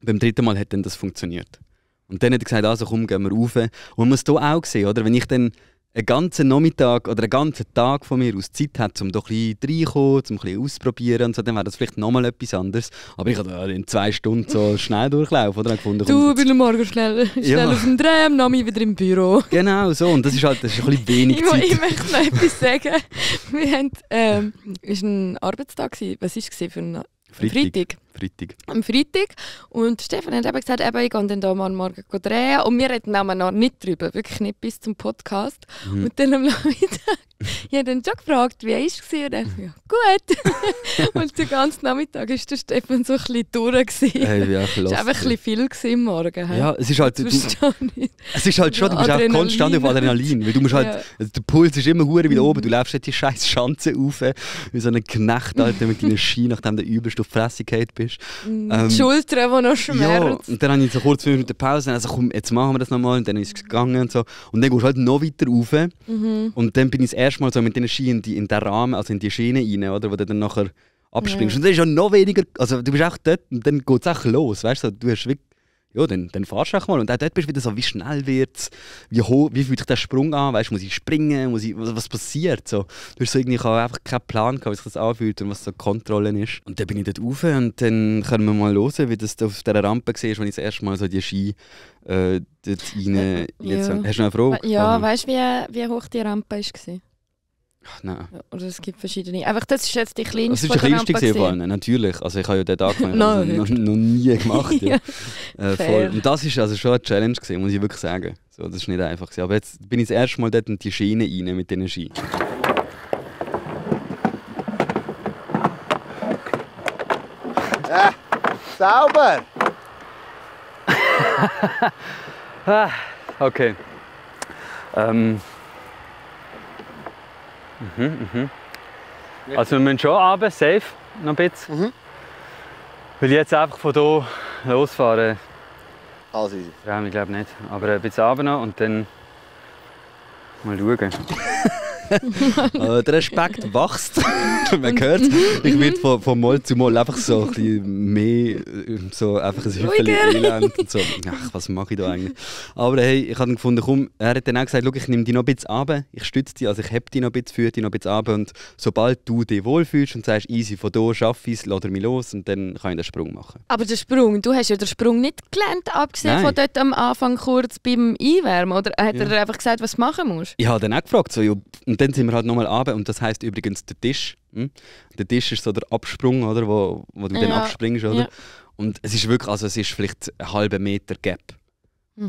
Beim 3. Mal hat dann das funktioniert. Und dann hat er gesagt, also komm, gehen wir rauf. Und man muss hier auch sehen, oder? Wenn ich dann einen ganzen Nachmittag oder einen ganzen Tag von mir aus Zeit hat, um da ein bisschen reinzukommen, um ein bisschen auszuprobieren und so, dann wäre das vielleicht nochmal etwas anderes. Aber ich habe in 2 Stunden so schnell durchlaufen. Oder? Gefunden, du bist morgen schnell auf dem Dreh, am Nachmittag wieder im Büro. Genau, so. Und das ist halt ein bisschen wenig Zeit. Ich möchte noch etwas sagen. Wir haben, es war ein Arbeitstag. Was war es für ein Freitag? Am Freitag. Und Stefan hat eben gesagt, ich gehe dann da mal morgen drehen. Und wir reden noch nicht drüber, wirklich nicht bis zum Podcast. Und dann am Nachmittag, ich habe dann schon gefragt, wie war es? Und er ja, gut. Und den ganzen Nachmittag war der Stefan so ein bisschen durch. Hey, ja, es war einfach ein bisschen viel am Morgen. Ja, es ist halt, es ist halt schon, du bist auch konstant auf Adrenalin. Weil du musst halt, also der Puls ist immer hure wieder oben, du läufst halt die scheiß Schanze rauf, wie so ein Knecht, Alter, mit deinen Ski, nachdem du übelst auf die Fresse gefallen bist. Die Schultern, die noch schmerzen. Ja, und dann habe ich so kurz 5 Minuten Pause, also komm, jetzt machen wir das nochmal, und dann ist es gegangen und so. Und dann gehst du halt noch weiter rauf. Und dann bin ich das erste Mal so mit den Ski in den Rahmen, also in die Schiene rein, oder, wo du dann nachher abspringst. Ja. Und dann ist ja noch weniger, also du bist auch dort und dann geht es auch los, weißt du, du hast wirklich, ja, dann fahrst du auch mal und auch dort bist du wieder so, wie schnell wird es, wie fühlt sich der Sprung an, weißt du, muss ich springen, was passiert, so. Du hast so irgendwie, ich habe einfach keinen Plan gehabt, wie sich das anfühlt und was so Kontrolle ist. Und dann bin ich dort rauf und dann können wir mal hören, wie das auf dieser Rampe siehst, wenn ich das erste Mal so die Ski dort rein ja. Hast du noch eine Frage? Ja, weißt du, wie hoch die Rampe war? Nein. Oder es gibt verschiedene. Einfach, das ist jetzt die kleinste. Das ist die kleinste von allen, natürlich. Also ich habe ja den Tag noch nie gemacht. Ja. Voll. Und das war also schon eine Challenge gewesen, muss ich wirklich sagen. So, das ist nicht einfach gewesen. Aber jetzt bin ich das erste Mal dort in die Schiene rein mit diesen Ski. Sauber! Okay. Also wir müssen schon runter, safe, noch ein bisschen. Weil ich jetzt einfach von hier losfahren. Alles easy. Ja, ich glaube nicht. Aber ein bisschen runter noch und dann mal schauen. Der Respekt wächst. Man hört ich werde von Mal zu Mal einfach so ein bisschen mehr so einfach ein Hüpfchen Elend und so. Ach, was mache ich da eigentlich? Aber hey, ich habe gefunden, komm, er hat dann auch gesagt, ich nehme dich noch ein bisschen runter, ich stütze dich, also ich heb dich noch ein bisschen, führe dich noch ein bisschen runter und sobald du dich wohlfühlst und sagst, easy, von hier schaffe ich es, lass mich los und dann kann ich den Sprung machen. Aber der Sprung, du hast ja den Sprung nicht gelernt, abgesehen von dort am Anfang kurz beim Einwärmen, oder hat er einfach gesagt, was du machen musst? Ich habe dann auch gefragt, so, ja, und dann sind wir halt nochmal runter und das heisst übrigens der Tisch. Der Tisch ist so der Absprung, oder, wo du dann abspringst. Oder? Ja. Und es ist wirklich, also es ist vielleicht einen halben Meter Gap.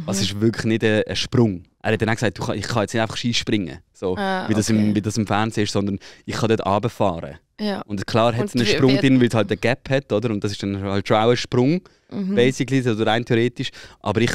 Also es ist wirklich nicht ein Sprung. Er hat dann auch gesagt, ich kann jetzt nicht einfach Ski springen, so, wie das im Fernsehen ist, sondern ich kann dort runterfahren. Ja. Und klar hat es einen Sprung drin, weil es halt einen Gap hat, oder? Und das ist dann halt schon auch ein Sprung, basically, also rein theoretisch. Aber ich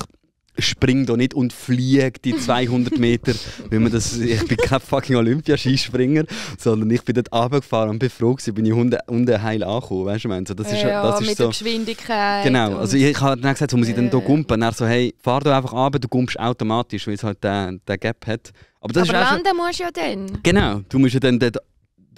spring da nicht und fliege die 200 Meter, ich bin kein fucking Olympiaskispringer, sondern ich bin dort runtergefahren und bin froh gewesen, bin ich unten heil angekommen, weißt du, ich meine, so, das ist mit so, der Geschwindigkeit. Genau, also ich habe dann gesagt, so muss ich dann hier gumpen, und er so, hey, fahr da einfach runter, du gumpst automatisch, weil es halt den Gap hat. Aber landen musst du ja dann. Genau, du musst ja dann dort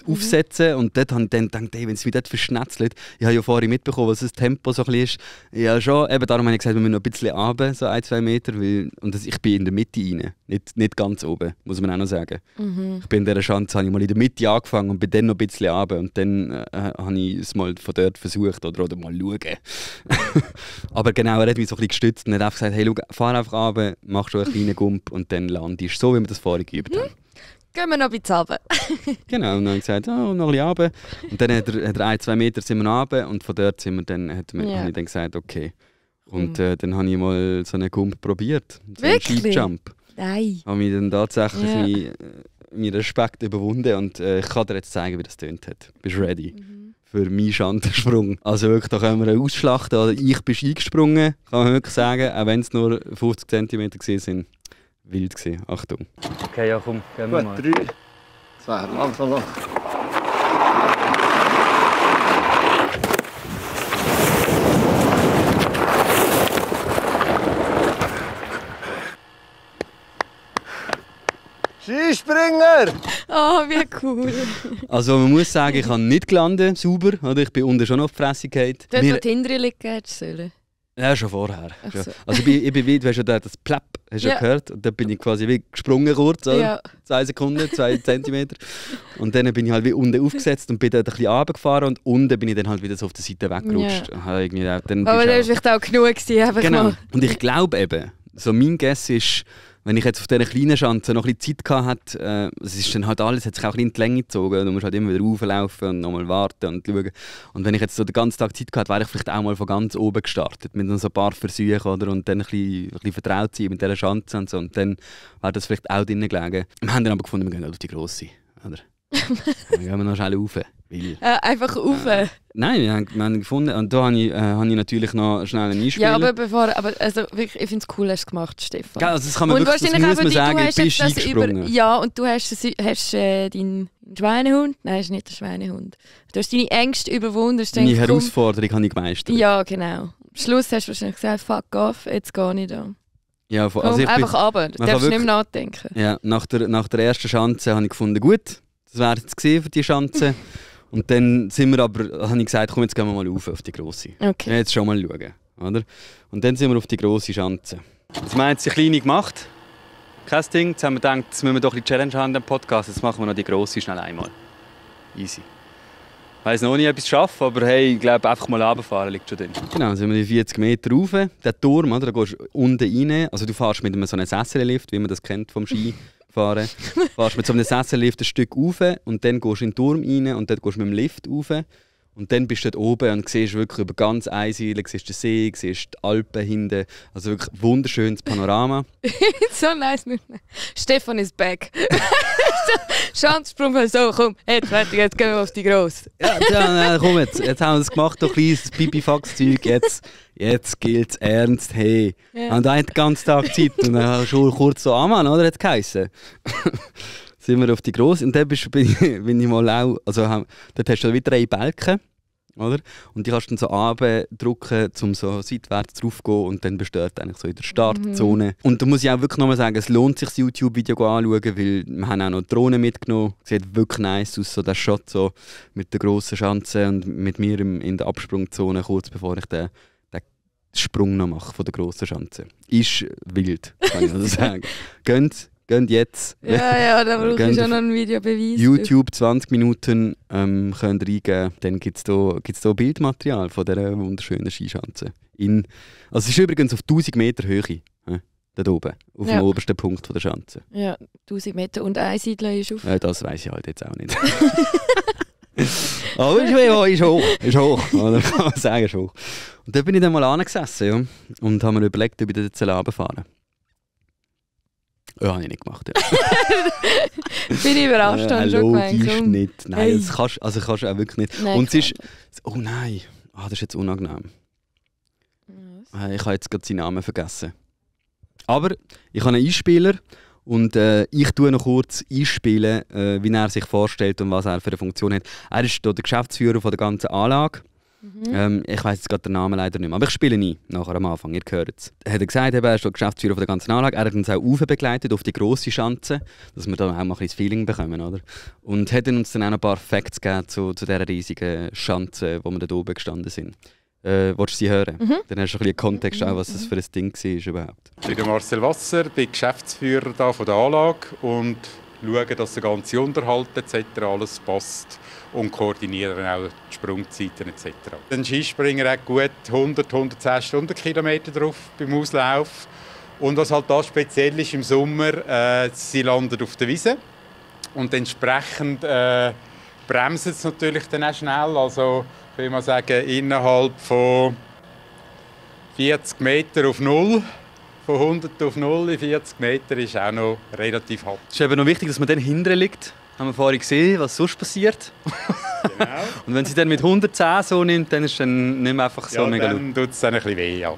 aufsetzen und dort habe ich dann gedacht, wenn es mich dort verschnetzelt, ich habe ja vorhin mitbekommen, was das Tempo so ein bisschen ist. Ja schon, eben darum habe ich gesagt, wir müssen noch ein bisschen runter, so 1-2 Meter, ich bin in der Mitte rein, nicht ganz oben, muss man auch noch sagen. Ich bin in dieser Schanze, habe ich mal in der Mitte angefangen und bin dann noch ein bisschen runter und dann habe ich es mal von dort versucht oder mal schauen. Aber genau, er hat mich so ein bisschen gestützt und hat einfach gesagt, hey, schau, fahr einfach runter, mach schon einen kleinen Gump und dann landest du, so wie wir das vorhin geübt haben. Gehen wir noch ein bisschen runter. Genau, und dann habe ich gesagt, noch ein bisschen runter. Und dann hat er 1-2 Meter sind wir runter und von dort sind wir dann, habe ich dann gesagt, okay. Und dann habe ich mal so einen Gump probiert. So einen Skijump. Nein. Habe mich dann tatsächlich meinen Respekt überwunden und ich kann dir jetzt zeigen, wie das tönt hat. Bist du ready? Für meinen Schanzensprung. Also wirklich, da können wir ausschlachten. Also ich bin eingesprungen, kann man wirklich sagen, auch wenn es nur 50 cm waren. Wild gewesen. Achtung. Okay, ja komm, gehen wir mal. 3, 2, langsam noch. Skispringer! Oh, wie cool. Also man muss sagen, ich habe nicht gelandet, sauber. Oder? Ich bin unten schon auf die Fresse gefallen. Dort, wo die Hinterli hättest sollen. Ja, schon vorher. So. Also ich bin wie, du hast ja das Plapp, hast du gehört? Und dann bin ich quasi wie gesprungen kurz, oder? 2 Sekunden, 2 Zentimeter. Und dann bin ich halt wie unten aufgesetzt und bin dann ein bisschen runtergefahren und unten bin ich dann halt wieder so auf der Seite weggerutscht. Ja. Aber das war vielleicht auch genug gewesen, genau. Mal. Und ich glaube eben, so mein Guess ist, wenn ich jetzt auf dieser kleinen Schanze noch ein bisschen Zeit hatte, es ist dann halt alles, hat sich auch ein bisschen in die Länge gezogen. Du musst halt immer wieder rauflaufen und nochmal warten und schauen. Und wenn ich jetzt so den ganzen Tag Zeit hatte, wäre ich vielleicht auch mal von ganz oben gestartet. Mit so ein paar Versuchen, oder? Und dann ein bisschen vertraut sein mit dieser Schanze und so. Und dann wäre das vielleicht auch drinnen gelegen. Wir haben dann aber gefunden, wir gehen halt auf die grosse. Oder? Dann gehen wir noch schnell rauf. Einfach rauf? Nein, wir haben gefunden. Und da habe ich natürlich noch schnell einen Einspieler. Ja, aber also, wirklich, ich finde es cool, hast du gemacht, Stefan. Ja, also das kann man wirklich, das muss man sagen, ich bin eingesprungen. Ja, und du hast deinen Schweinehund, nein, das ist nicht der Schweinehund. Du hast deine Ängste überwunden. Meine Herausforderung habe ich gemeistert. Ja, genau. Am Schluss hast du wahrscheinlich gesagt, fuck off, jetzt gehe ich da. Ja, also ich einfach runter, du darfst nicht mehr nachdenken. Ja, nach der ersten Schanze habe ich gefunden, gut, das wäre jetzt gesehen für die Schanze. Und dann habe ich gesagt, komm, jetzt gehen wir mal auf die grosse. Okay. Ja, jetzt schon mal schauen. Oder? Und dann sind wir auf die grosse Schanze. Jetzt haben wir jetzt die kleine gemacht. Kein Ding. Jetzt haben wir gedacht, jetzt müssen wir doch ein Challenge haben im Podcast. Jetzt machen wir noch die grosse schnell einmal. Easy. Ich weiss noch nicht, ob ich es schaffe, aber hey, ich glaube, einfach mal runterfahren liegt schon drin. Genau, dann sind wir die 40 Meter rauf. Der Turm, oder? Da gehst du unten rein. Also du fährst mit so einem Sessellift, wie man das kennt vom Skifahren. Fährst mit so einem Sessellift ein Stück rauf und dann gehst du in den Turm rein und dann gehst du mit dem Lift rauf. Und dann bist du dort oben und siehst wirklich über ganz Einsiedeln, siehst den See, siehst die Alpen hinten. Also wirklich wunderschönes Panorama. So nice. Stefan ist back. Schanzsprung, so, komm, jetzt fertig, jetzt gehen wir auf die Grosse. Ja, komm jetzt haben wir es gemacht, doch kleines Pipifax-Zeug, jetzt gilt es ernst, hey. Ja. Und da hat den ganzen Tag Zeit und dann schon kurz so anmachen, oder? Hat es geheißen. Sind wir auf die Grosse und dann bin ich mal auch, also dort hast du wieder 3 Balken, oder? Und die kannst du dann so runterdrücken, um so seitwärts drauf zu gehen und dann bist du dort eigentlich so in der Startzone. Und da muss ich auch wirklich nochmal sagen, es lohnt sich, das YouTube-Video anzuschauen, weil wir haben auch noch Drohnen mitgenommen. Sieht wirklich nice aus, so der Shot so mit der grossen Schanze und mit mir in der Absprungzone, kurz bevor ich den Sprung noch mache von der grossen Schanze. Ist wild, kann ich also sagen. Geht jetzt. Ja, da brauche ich schon noch einen Videobeweis. YouTube 20 Minuten könnt ihr eingeben. Dann gibt es da Bildmaterial von dieser wunderschönen Skischanze. Also es ist übrigens auf 1000 Meter Höhe. Dort oben, auf dem obersten Punkt der Schanze. Ja, 1000 Meter und Einsiedler ist auf. Das weiss ich halt jetzt auch nicht. Aber ist hoch. Oder kann man sagen, ist hoch. Und da bin ich dann mal angesessen, ja, und habe mir überlegt, ob ich dort runterfahren soll. Ja, habe ich nicht gemacht. Ja. Bin ich überrascht, habe schon gemeint. Logisch nicht. Nein, das kannst du auch wirklich nicht. Nein, und es ist... Oh nein, das ist jetzt unangenehm. Was? Ich habe jetzt gerade seinen Namen vergessen. Aber ich habe einen Einspieler und ich tue noch kurz einspielen, wie er sich vorstellt und was er für eine Funktion hat. Er ist hier der Geschäftsführer von der ganzen Anlage. Ich weiss jetzt gerade den Namen leider nicht mehr, aber ich spiele ihn nachher am Anfang, ihr hört es. Er hat gesagt, er ist der Geschäftsführer von der ganzen Anlage. Er hat uns auch begleitet auf die grosse Schanze, dass wir da auch mal ein bisschen das Feeling bekommen, oder? Und hat uns dann auch noch ein paar Facts gegeben zu dieser riesigen Schanze, wo wir da oben gestanden sind. Willst du sie hören? Dann hast du ein bisschen Kontext, auch, was das für ein Ding war überhaupt. Ich bin Marcel Wasser, bin Geschäftsführer da von der Anlage und schaue, dass der ganze Unterhalt etc. alles passt und koordinieren auch die Sprungzeiten etc. Ein Skispringer hat gut 110 Stundenkilometer drauf beim Auslauf. Und was halt da speziell ist im Sommer, sie landen auf der Wiese und entsprechend bremsen sie natürlich dann auch schnell. Also ich will mal sagen, innerhalb von 40 Meter auf Null. Von 100 auf 0 in 40 Meter ist auch noch relativ hart. Es ist eben noch wichtig, dass man dann hinten liegt. Haben wir vorhin gesehen, was sonst passiert. Genau. Und wenn sie dann mit 110 so nimmt, dann ist es dann nicht mehr einfach so Ja, mega laut. dann tut es dann ein bisschen weh. Ja.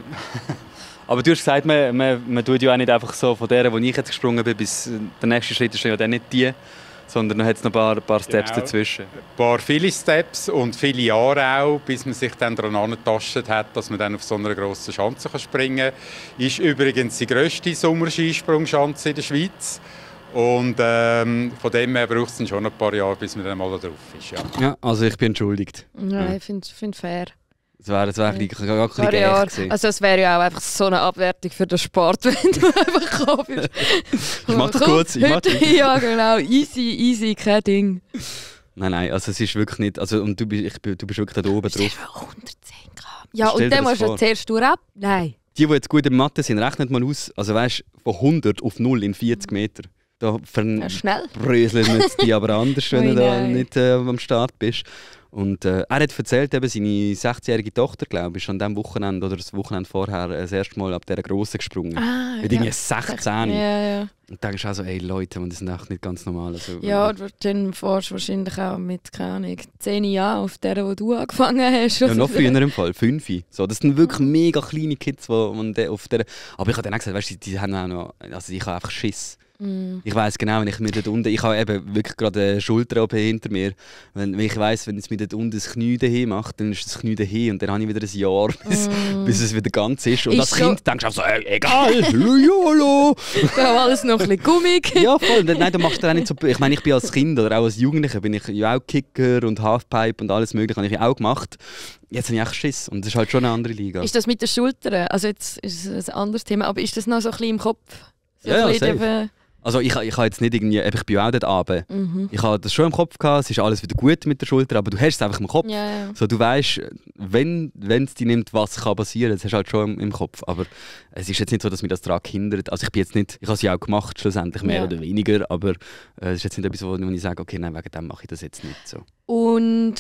Aber du hast gesagt, man tut ja auch nicht einfach so von der, wo ich jetzt gesprungen bin, bis der nächste Schritt ist ja dann nicht die, sondern dann hat es noch ein paar Steps Genau. dazwischen. Ein paar viele Steps und viele Jahre auch, bis man sich dann daran angetastet hat, dass man dann auf so einer grossen Schanze springen kann. Ist übrigens die grösste Sommerskisprungschanze in der Schweiz. Und von dem her braucht es dann schon ein paar Jahre, bis man dann mal da drauf ist. Ja. Ja, also ich bin entschuldigt. Ja, ich finde fair. Das wäre gar ein bisschen Jahre. echt gewesen. Also es wäre ja auch einfach so eine Abwertung für den Sport, wenn du einfach gekommen bist. Ich mach das kurz, ich mach das. Ja, genau. Easy, kein Ding. Nein, also es ist wirklich nicht... Also, und du bist wirklich da oben Stell drauf. dir 110 Gramm. Ja, Stell und dir dann das musst du vor. zuerst ab. Nein. Die jetzt gut in Mathe sind, rechnet mal aus. Also weißt, von 100 auf 0 in 40 Meter. Da Ja, schnell. verbröseln wir jetzt die aber anders, wenn Ui, du da nein. nicht am Start bist. Und er hat erzählt, eben seine 16-jährige Tochter, glaube ich, ist an diesem Wochenende oder das Wochenende vorher das erste Mal ab dieser Grossen gesprungen. Ah, Mit irgendwie 16. Ja. Und da denkst du auch so, ey Leute, das ist echt nicht ganz normal. Also, Ja, dann fährst du wahrscheinlich auch mit, keine Ahnung, 10 Jahren auf der, wo du angefangen hast. ja, noch früher im Fall, 5. So, das sind wirklich mega kleine Kids, die auf der... Aber ich habe dann auch gesagt, weißt, die haben auch noch... Also ich habe einfach Schiss. Ich weiss genau, wenn ich mir dort unten... Ich habe eben wirklich gerade eine Schulter-OP hinter mir. Wenn ich weiss, wenn es mir dort unten das Knie dahin macht, dann ist das Knie dahin und dann habe ich wieder ein Jahr, bis es wieder ganz ist. Und Ist als so- Kind denkst du auch so, egal, jolo. Da war alles noch ein bisschen gummig. Ja, voll. Nein, du machst auch nicht so... Ich meine, ich bin als Kind oder auch als Jugendlicher bin ich ja auch Kicker und Halfpipe und alles mögliche habe ich auch gemacht. Jetzt habe ich echt Schiss und das ist halt schon eine andere Liga. Ist das mit den Schultern? Also jetzt ist es ein anderes Thema, aber ist das noch so ein bisschen im Kopf? So Ja, ein bisschen safe. eben- Also ich habe jetzt nicht irgendwie, ich bin auch dort runter. Ich habe das schon im Kopf gehabt, es ist alles wieder gut mit der Schulter, aber du hast es einfach im Kopf. Ja. So, du weißt, wenn es dich nimmt, was kann passieren, das hast du halt schon im Kopf. Aber es ist jetzt nicht so, dass mich das daran hindert. Also ich bin jetzt nicht, ich habe es ja auch gemacht, schlussendlich mehr Ja. oder weniger, aber es ist jetzt nicht etwas, wo ich sage, okay, nein, wegen dem mache ich das jetzt nicht so. Und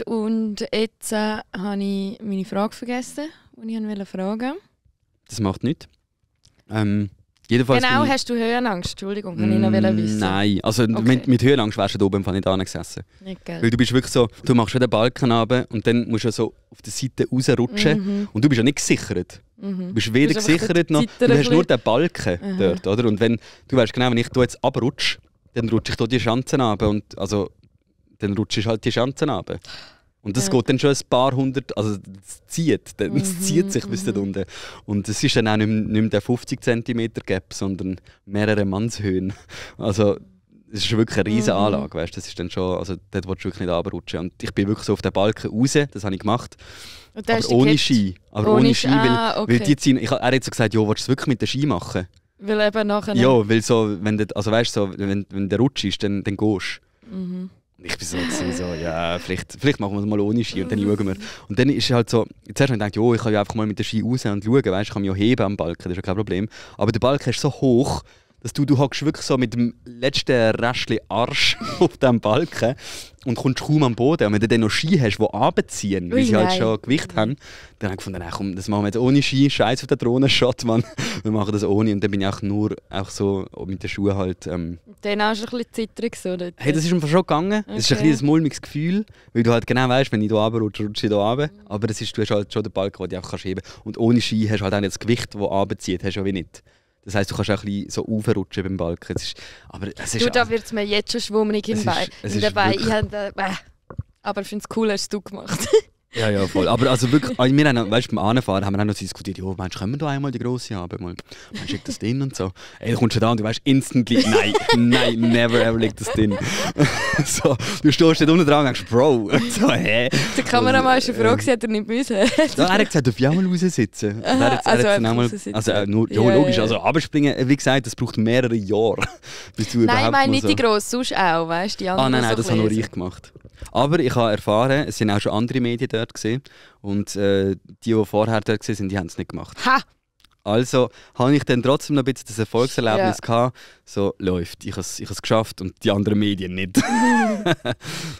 jetzt habe ich meine Frage vergessen, die ich wollte fragen. Das macht nichts. Jedenfalls Genau, bin ich- hast du Höhenangst? Entschuldigung, kann ich noch wissen. Nein, also Okay. mit Höhenangst wärst du da oben im Fall nicht angesessen. Nicht, Weil gell? du bist wirklich so, du machst schon den Balken runter und dann musst du so auf der Seite rausrutschen und du bist ja nicht gesichert. Du bist weder bist einfach gesichert noch, Seite du ein hast nur bisschen. den Balken dort, oder? Und wenn, du weißt genau, wenn ich da jetzt runterrutsche, dann rutsche ich hier die Schanzen runter und also, dann rutsche ich halt die Schanzen runter. Und das geht dann schon ein paar hundert, also es zieht sich bis dort unten. Und es ist dann auch nicht mehr der 50 cm Gap, sondern mehrere Mannshöhen. Also es ist wirklich eine riesige Anlage, weißt? Das ist dann schon, also dort willst du wirklich nicht runterrutschen. Und ich bin wirklich so auf den Balken raus, das habe ich gemacht. Und dann hast Aber du ohne gekippt. Ski. Aber Ohne ohne Ski, Ski, weil, okay. weil die ziehen, er hat so gesagt, ja, willst du es wirklich mit den Ski machen? Weil eben nachher... Ja, weil so, wenn du, also weißt, so, wenn der Rutsch ist, dann gehst du. Mhm. Und ich bin so, ja, vielleicht machen wir es mal ohne Ski und dann schauen wir. Und dann ist es halt so, zuerst habe ich gedacht, jo, ich kann ja einfach mal mit den Ski raus und schauen, weißt, ich kann mich ja heben am Balken, das ist ja kein Problem. Aber der Balken ist so hoch, dass du hockst wirklich so mit dem letzten Restchen Arsch auf diesem Balken und kommst kaum am Boden. Und wenn du dann noch Ski hast, die runterziehen, weil Ui, sie halt nein. schon Gewicht haben, dann habe ich gefunden, nein, komm, das machen wir jetzt ohne Ski, scheiß auf den Drohnenshot, Mann. Wir machen das ohne. Und dann bin ich auch so mit den Schuhen halt... Dann auch schon ein bisschen zittrig so dort. Hey, das ist einfach schon gegangen. Es ist ein Okay. bisschen ein mulmiges Gefühl, weil du halt genau weißt, wenn ich hier runterrutsche, rutsche ich hier runter. Aber du hast halt schon den Balken, den du einfach heben kannst. Und ohne Ski hast du halt auch nicht das Gewicht, das runterzieht, hast du ja wie nicht. Das heisst, du kannst auch ein bisschen so aufrutschen beim Balken. Da wird es mir jetzt schon schwummrig im Bein. Aber ich finde es cool, hast du gemacht. Ja, voll. Aber also wirklich, wir haben, weißt, beim Anfahren haben wir auch noch diskutiert, meinst du, können wir da einmal die grosse haben? Meinst du, liegt das drin und so? Ey, du kommst schon da und du weißt instantly, nein, never ever liegt das drin. So, du stehst dort unten dran und denkst, Bro, so, hä? Der Kameramann war schon froh, hat er nicht müssen. Ja, er hat gesagt, darf ich auch mal raussitzen? Logisch, also abspringen, wie gesagt, das braucht mehrere Jahre, bis du nein, ich meine nicht die grosse, sonst auch, weißt du? Nein, das habe nur ich gemacht. Aber ich habe erfahren, es sind auch schon andere Medien dort gesehen und die vorher dort waren, die haben es nicht gemacht. Ha! Also habe ich dann trotzdem noch ein bisschen das Erfolgserlebnis gehabt, so läuft, ich habe es geschafft und die anderen Medien nicht.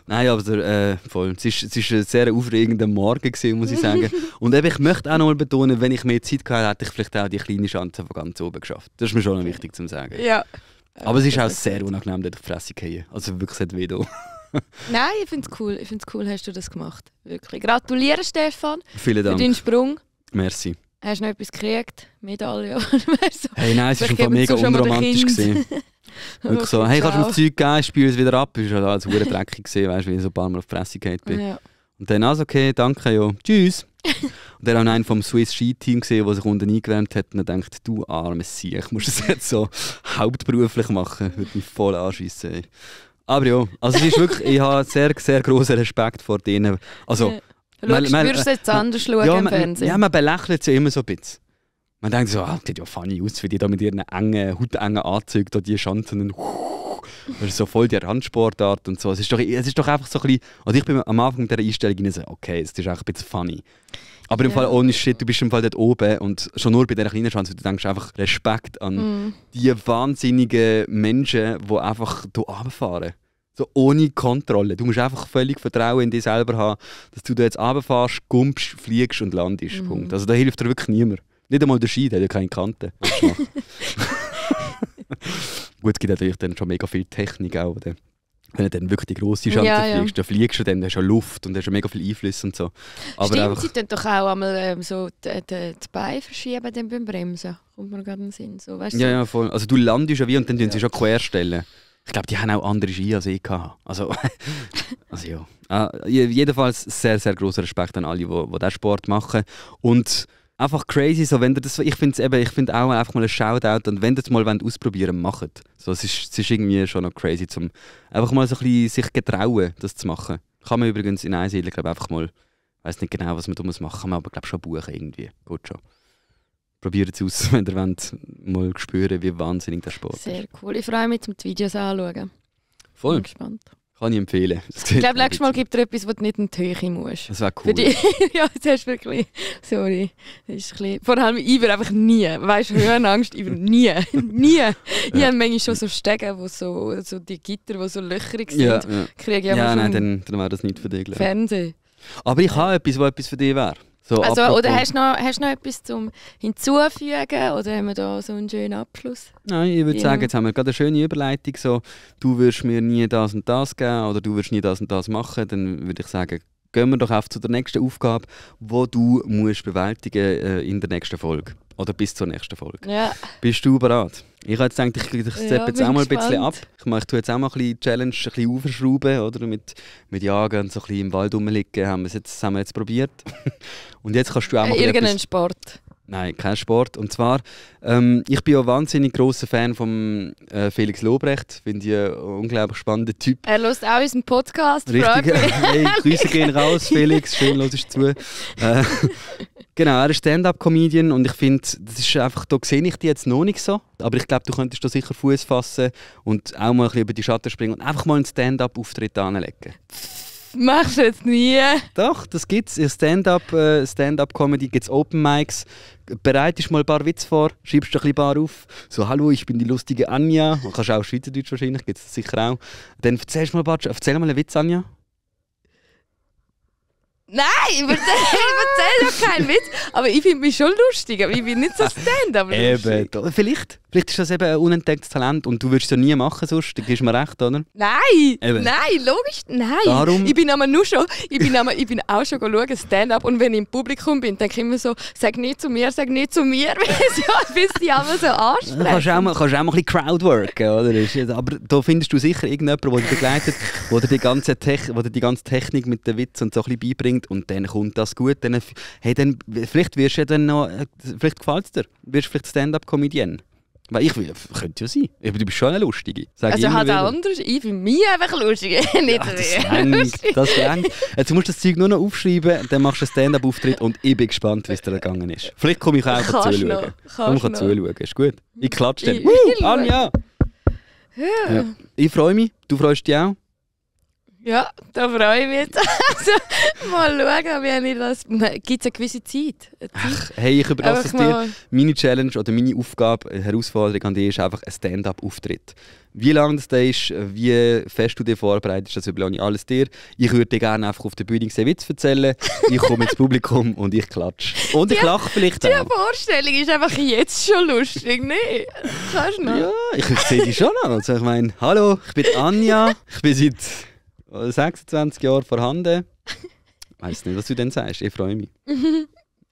Nein, aber voll. Es ist ein sehr aufregender Morgen gewesen, muss ich sagen. Und eben, ich möchte auch noch mal betonen, wenn ich mehr Zeit gehabt hätte, ich vielleicht auch die kleine Chance von ganz oben geschafft. Das ist mir schon noch wichtig zu sagen. Ja. Aber es ist auch sehr unangenehm, dort auf die Fresse zu fallen. Also wirklich nicht weh. Nein, ich finde es cool. Hast du das gemacht. Wirklich. Gratuliere, Stefan. Vielen Dank. Für deinen Sprung. Merci. Hast du noch etwas gekriegt? Medaille? So. Hey, nein, es war mega unromantisch. Wirklich so, hey, kannst du mir das Zeug geben, ich spüle es wieder ab. Es war alles verdammt dreckig, weißt du, wie ich so ein paar Mal auf die Fresse gefallen bin. Ja. Und dann, also okay, danke, ja, tschüss. Und dann habe ich einen vom Swiss Ski-Team gesehen, der sich unten eingewärmt hat und dann dachte, du armes Sieg, ich muss das jetzt so hauptberuflich machen. Würde mich voll anschiessen. Aber ja, also es ist wirklich, ich habe sehr, sehr grossen Respekt vor denen. Also, würdest du jetzt anders schauen im Fernsehen? Ja, man belächelt sie immer so ein bisschen. Man denkt so, das sieht ja funny aus, wie die da mit ihren hautengen Anzügen da die Schanzen. Das ist so voll die Randsportart und so. Es ist doch einfach so ein bisschen. Also ich bin am Anfang dieser Einstellung so, okay, es ist auch ein bisschen funny. Aber im Fall ohne Shit, du bist im Fall dort oben und schon nur bei dieser kleinen Chance, du denkst einfach Respekt an die wahnsinnigen Menschen, die einfach hier runterfahren. So ohne Kontrolle. Du musst einfach völlig Vertrauen in dich selber haben, dass du da jetzt runterfährst, gumpst, fliegst und landest. Punkt. Also da hilft dir wirklich niemand. Nicht einmal der Ski, der hat ja keine Kante. Gut, es gibt natürlich dann schon mega viel Technik auch. Wenn du dann wirklich die grosse Schanze fliegst, dann fliegst du dann, hast du Luft und hast ja mega viel Einfluss und so. Aber stimmt, einfach, sie tun doch auch einmal so die Beine verschieben dann beim Bremsen. Kommt mir gerade in den Sinn. So, weißt du? Ja, voll. Also du landest ja wie und dann tun sie schon querstellen. Ich glaube, die haben auch andere Ski als ich gehabt. Also ja. Jedenfalls sehr, sehr grosser Respekt an alle, die diesen Sport machen. Und einfach crazy, so, wenn ihr das, ich finde auch einfach mal ein Shoutout und wenn ihr das mal ausprobieren wollt, macht. So, es ist irgendwie schon noch crazy, um einfach mal so ein bisschen sich getrauen, das zu machen. Kann man übrigens in Einsiedeln, glaube einfach mal, ich weiß nicht genau, was man da machen muss, kann man aber glaube schon buchen irgendwie. Gut schon. Probiert es aus, wenn ihr wollt, mal spüren, wie wahnsinnig der Sport ist. Sehr cool. Ich freue mich, die Videos anzuschauen. Voll. Bin gespannt. Kann ich empfehlen. Ich glaube, nächstes Mal gibt es etwas, wo du nicht in die Höhe musst. Das wäre cool. Ja, das hast du wirklich... Sorry. Das ist ein bisschen, vor allem Iver einfach nie. Weißt du, Höhenangst, Iver nie. Nie. Ich habe manchmal schon so Stege, wo so die Gitter, die so löcherig sind. Kriege ich nein, dann wäre das nicht für dich. Fernsehen. Aber ich habe etwas, was etwas für dich wäre. So, also, oder hast du noch etwas zum Hinzufügen? Oder haben wir da so einen schönen Abschluss? Nein, ich würde sagen, jetzt haben wir gerade eine schöne Überleitung. So, du wirst mir nie das und das geben oder du wirst nie das und das machen. Dann würde ich sagen, gehen wir doch auf zu der nächsten Aufgabe, die du musst bewältigen in der nächsten Folge. Oder bis zur nächsten Folge. Ja. Bist du bereit? Ich habe jetzt gedacht, ich steppe jetzt auch mal ein bisschen ab. Ich tue jetzt auch mal ein bisschen Challenge, ein bisschen aufschrauben, oder? Mit Jagen und so ein bisschen im Wald rumliegen. Haben wir jetzt probiert. Und jetzt kannst du auch mal irgendeinen Sport. Nein, kein Sport. Und zwar, ich bin ja wahnsinnig grosser Fan von Felix Lobrecht. Finde ich einen unglaublich spannenden Typ. Er hört auch unseren Podcast. Richtig. Hey, Grüße gehen raus, Felix. Schön, hörst du zu. Genau, er ist Stand-up-Comedian und ich finde, das ist einfach, da sehe ich dich jetzt noch nicht so. Aber ich glaube, du könntest da sicher Fuß fassen und auch mal ein bisschen über die Schatten springen und einfach mal einen Stand-up-Auftritt anlegen. Machst du jetzt nie? Doch, das gibt es. In Stand-up-Comedy gibt es Open Mics. Bereitest mal ein paar Witze vor, schreibst du ein paar auf. So, hallo, ich bin die lustige Anja. Du kannst auch Schweizerdeutsch wahrscheinlich, gibt es sicher auch. Dann erzähl mal einen Witz, Anja. Nein, ich erzähle doch keinen Witz. Aber ich finde mich schon lustig. Aber ich bin nicht so Stand-up. Eben, vielleicht Vielleicht ist das eben ein unentdecktes Talent und du würdest es ja nie machen sonst, da gibst du mir recht, oder? Nein! Eben. Nein, logisch, nein! Darum- Ich bin auch schon schauen, Stand-up, und wenn ich im Publikum bin, denke ich immer so, sag nicht zu mir, weil sie aber so ansprechen. Kannst du auch mal ein bisschen Crowdworken, oder? Aber da findest du sicher irgendjemanden, der dich begleitet, der dir die ganze Technik mit den Witz und so ein bisschen beibringt und dann kommt das gut. Dann vielleicht wirst du ja dann noch, vielleicht gefällt es dir, wirst du vielleicht Stand-up-Comedian. Weil könnte ja sein. Aber du bist schon eine Lustige. Also halt auch anders. Ich finde mich einfach lustig. Nicht das längt. Jetzt musst du das Zeug nur noch aufschreiben, dann machst du einen Stand-up-Auftritt und ich bin gespannt, wie es dir gegangen ist. Vielleicht komme ich auch zuschauen. Komm zuschauen. Ist gut. Ich klatsche dann. Anja! Ja. Ich freue mich. Du freust dich auch? Ja, da freue ich mich jetzt. Also, mal schauen, gibt es eine gewisse Zeit? Hey, ich überlasse es dir. Meine Challenge oder meine Aufgabe, Herausforderung an dich ist einfach ein Stand-up-Auftritt. Wie lange das ist, wie fest du dir vorbereitest, das überlasse ich alles dir. Ich würde dir gerne einfach auf der Bühne einen Witz erzählen. Ich komme ins Publikum und ich klatsche. Und ich lache vielleicht auch. Die Vorstellung ist einfach jetzt schon lustig, ne? Kannst du noch? Ja, ich sehe dich schon noch. Also ich meine, hallo, ich bin Anja. Ich bin seit 26 Jahren vorhanden. Ich weiss nicht, was du denn sagst. Ich freue mich.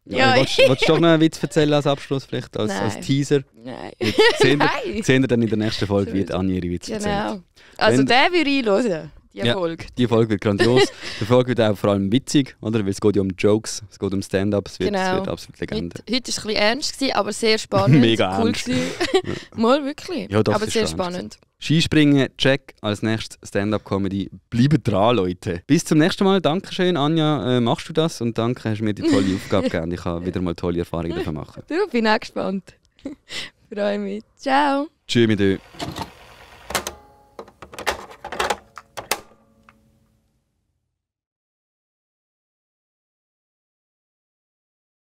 Ja, willst du doch noch einen Witz erzählen als Abschluss, vielleicht als Teaser? Nein. Sehen wir dann in der nächsten Folge, wie Anja ihre Witze erzählt. Genau. Also den würde ich hören, die Folge. Die Folge wird grandios. Die Folge wird auch vor allem witzig, oder? Weil es geht ja um Jokes, es geht um Stand-up, es wird absolut Legende. Heute war es ein bisschen ernst, aber sehr spannend. Mega cool ernst. Mal wirklich, ja, doch, aber sehr spannend. Skispringen, check. Als nächstes Stand-up-Comedy. Bleibt dran, Leute. Bis zum nächsten Mal. Dankeschön, Anja. Machst du das? Und danke, hast du mir die tolle Aufgabe gegeben. Ich kann wieder mal tolle Erfahrungen machen. Du, bin auch gespannt. Freue mich. Ciao. Tschüss mit euch.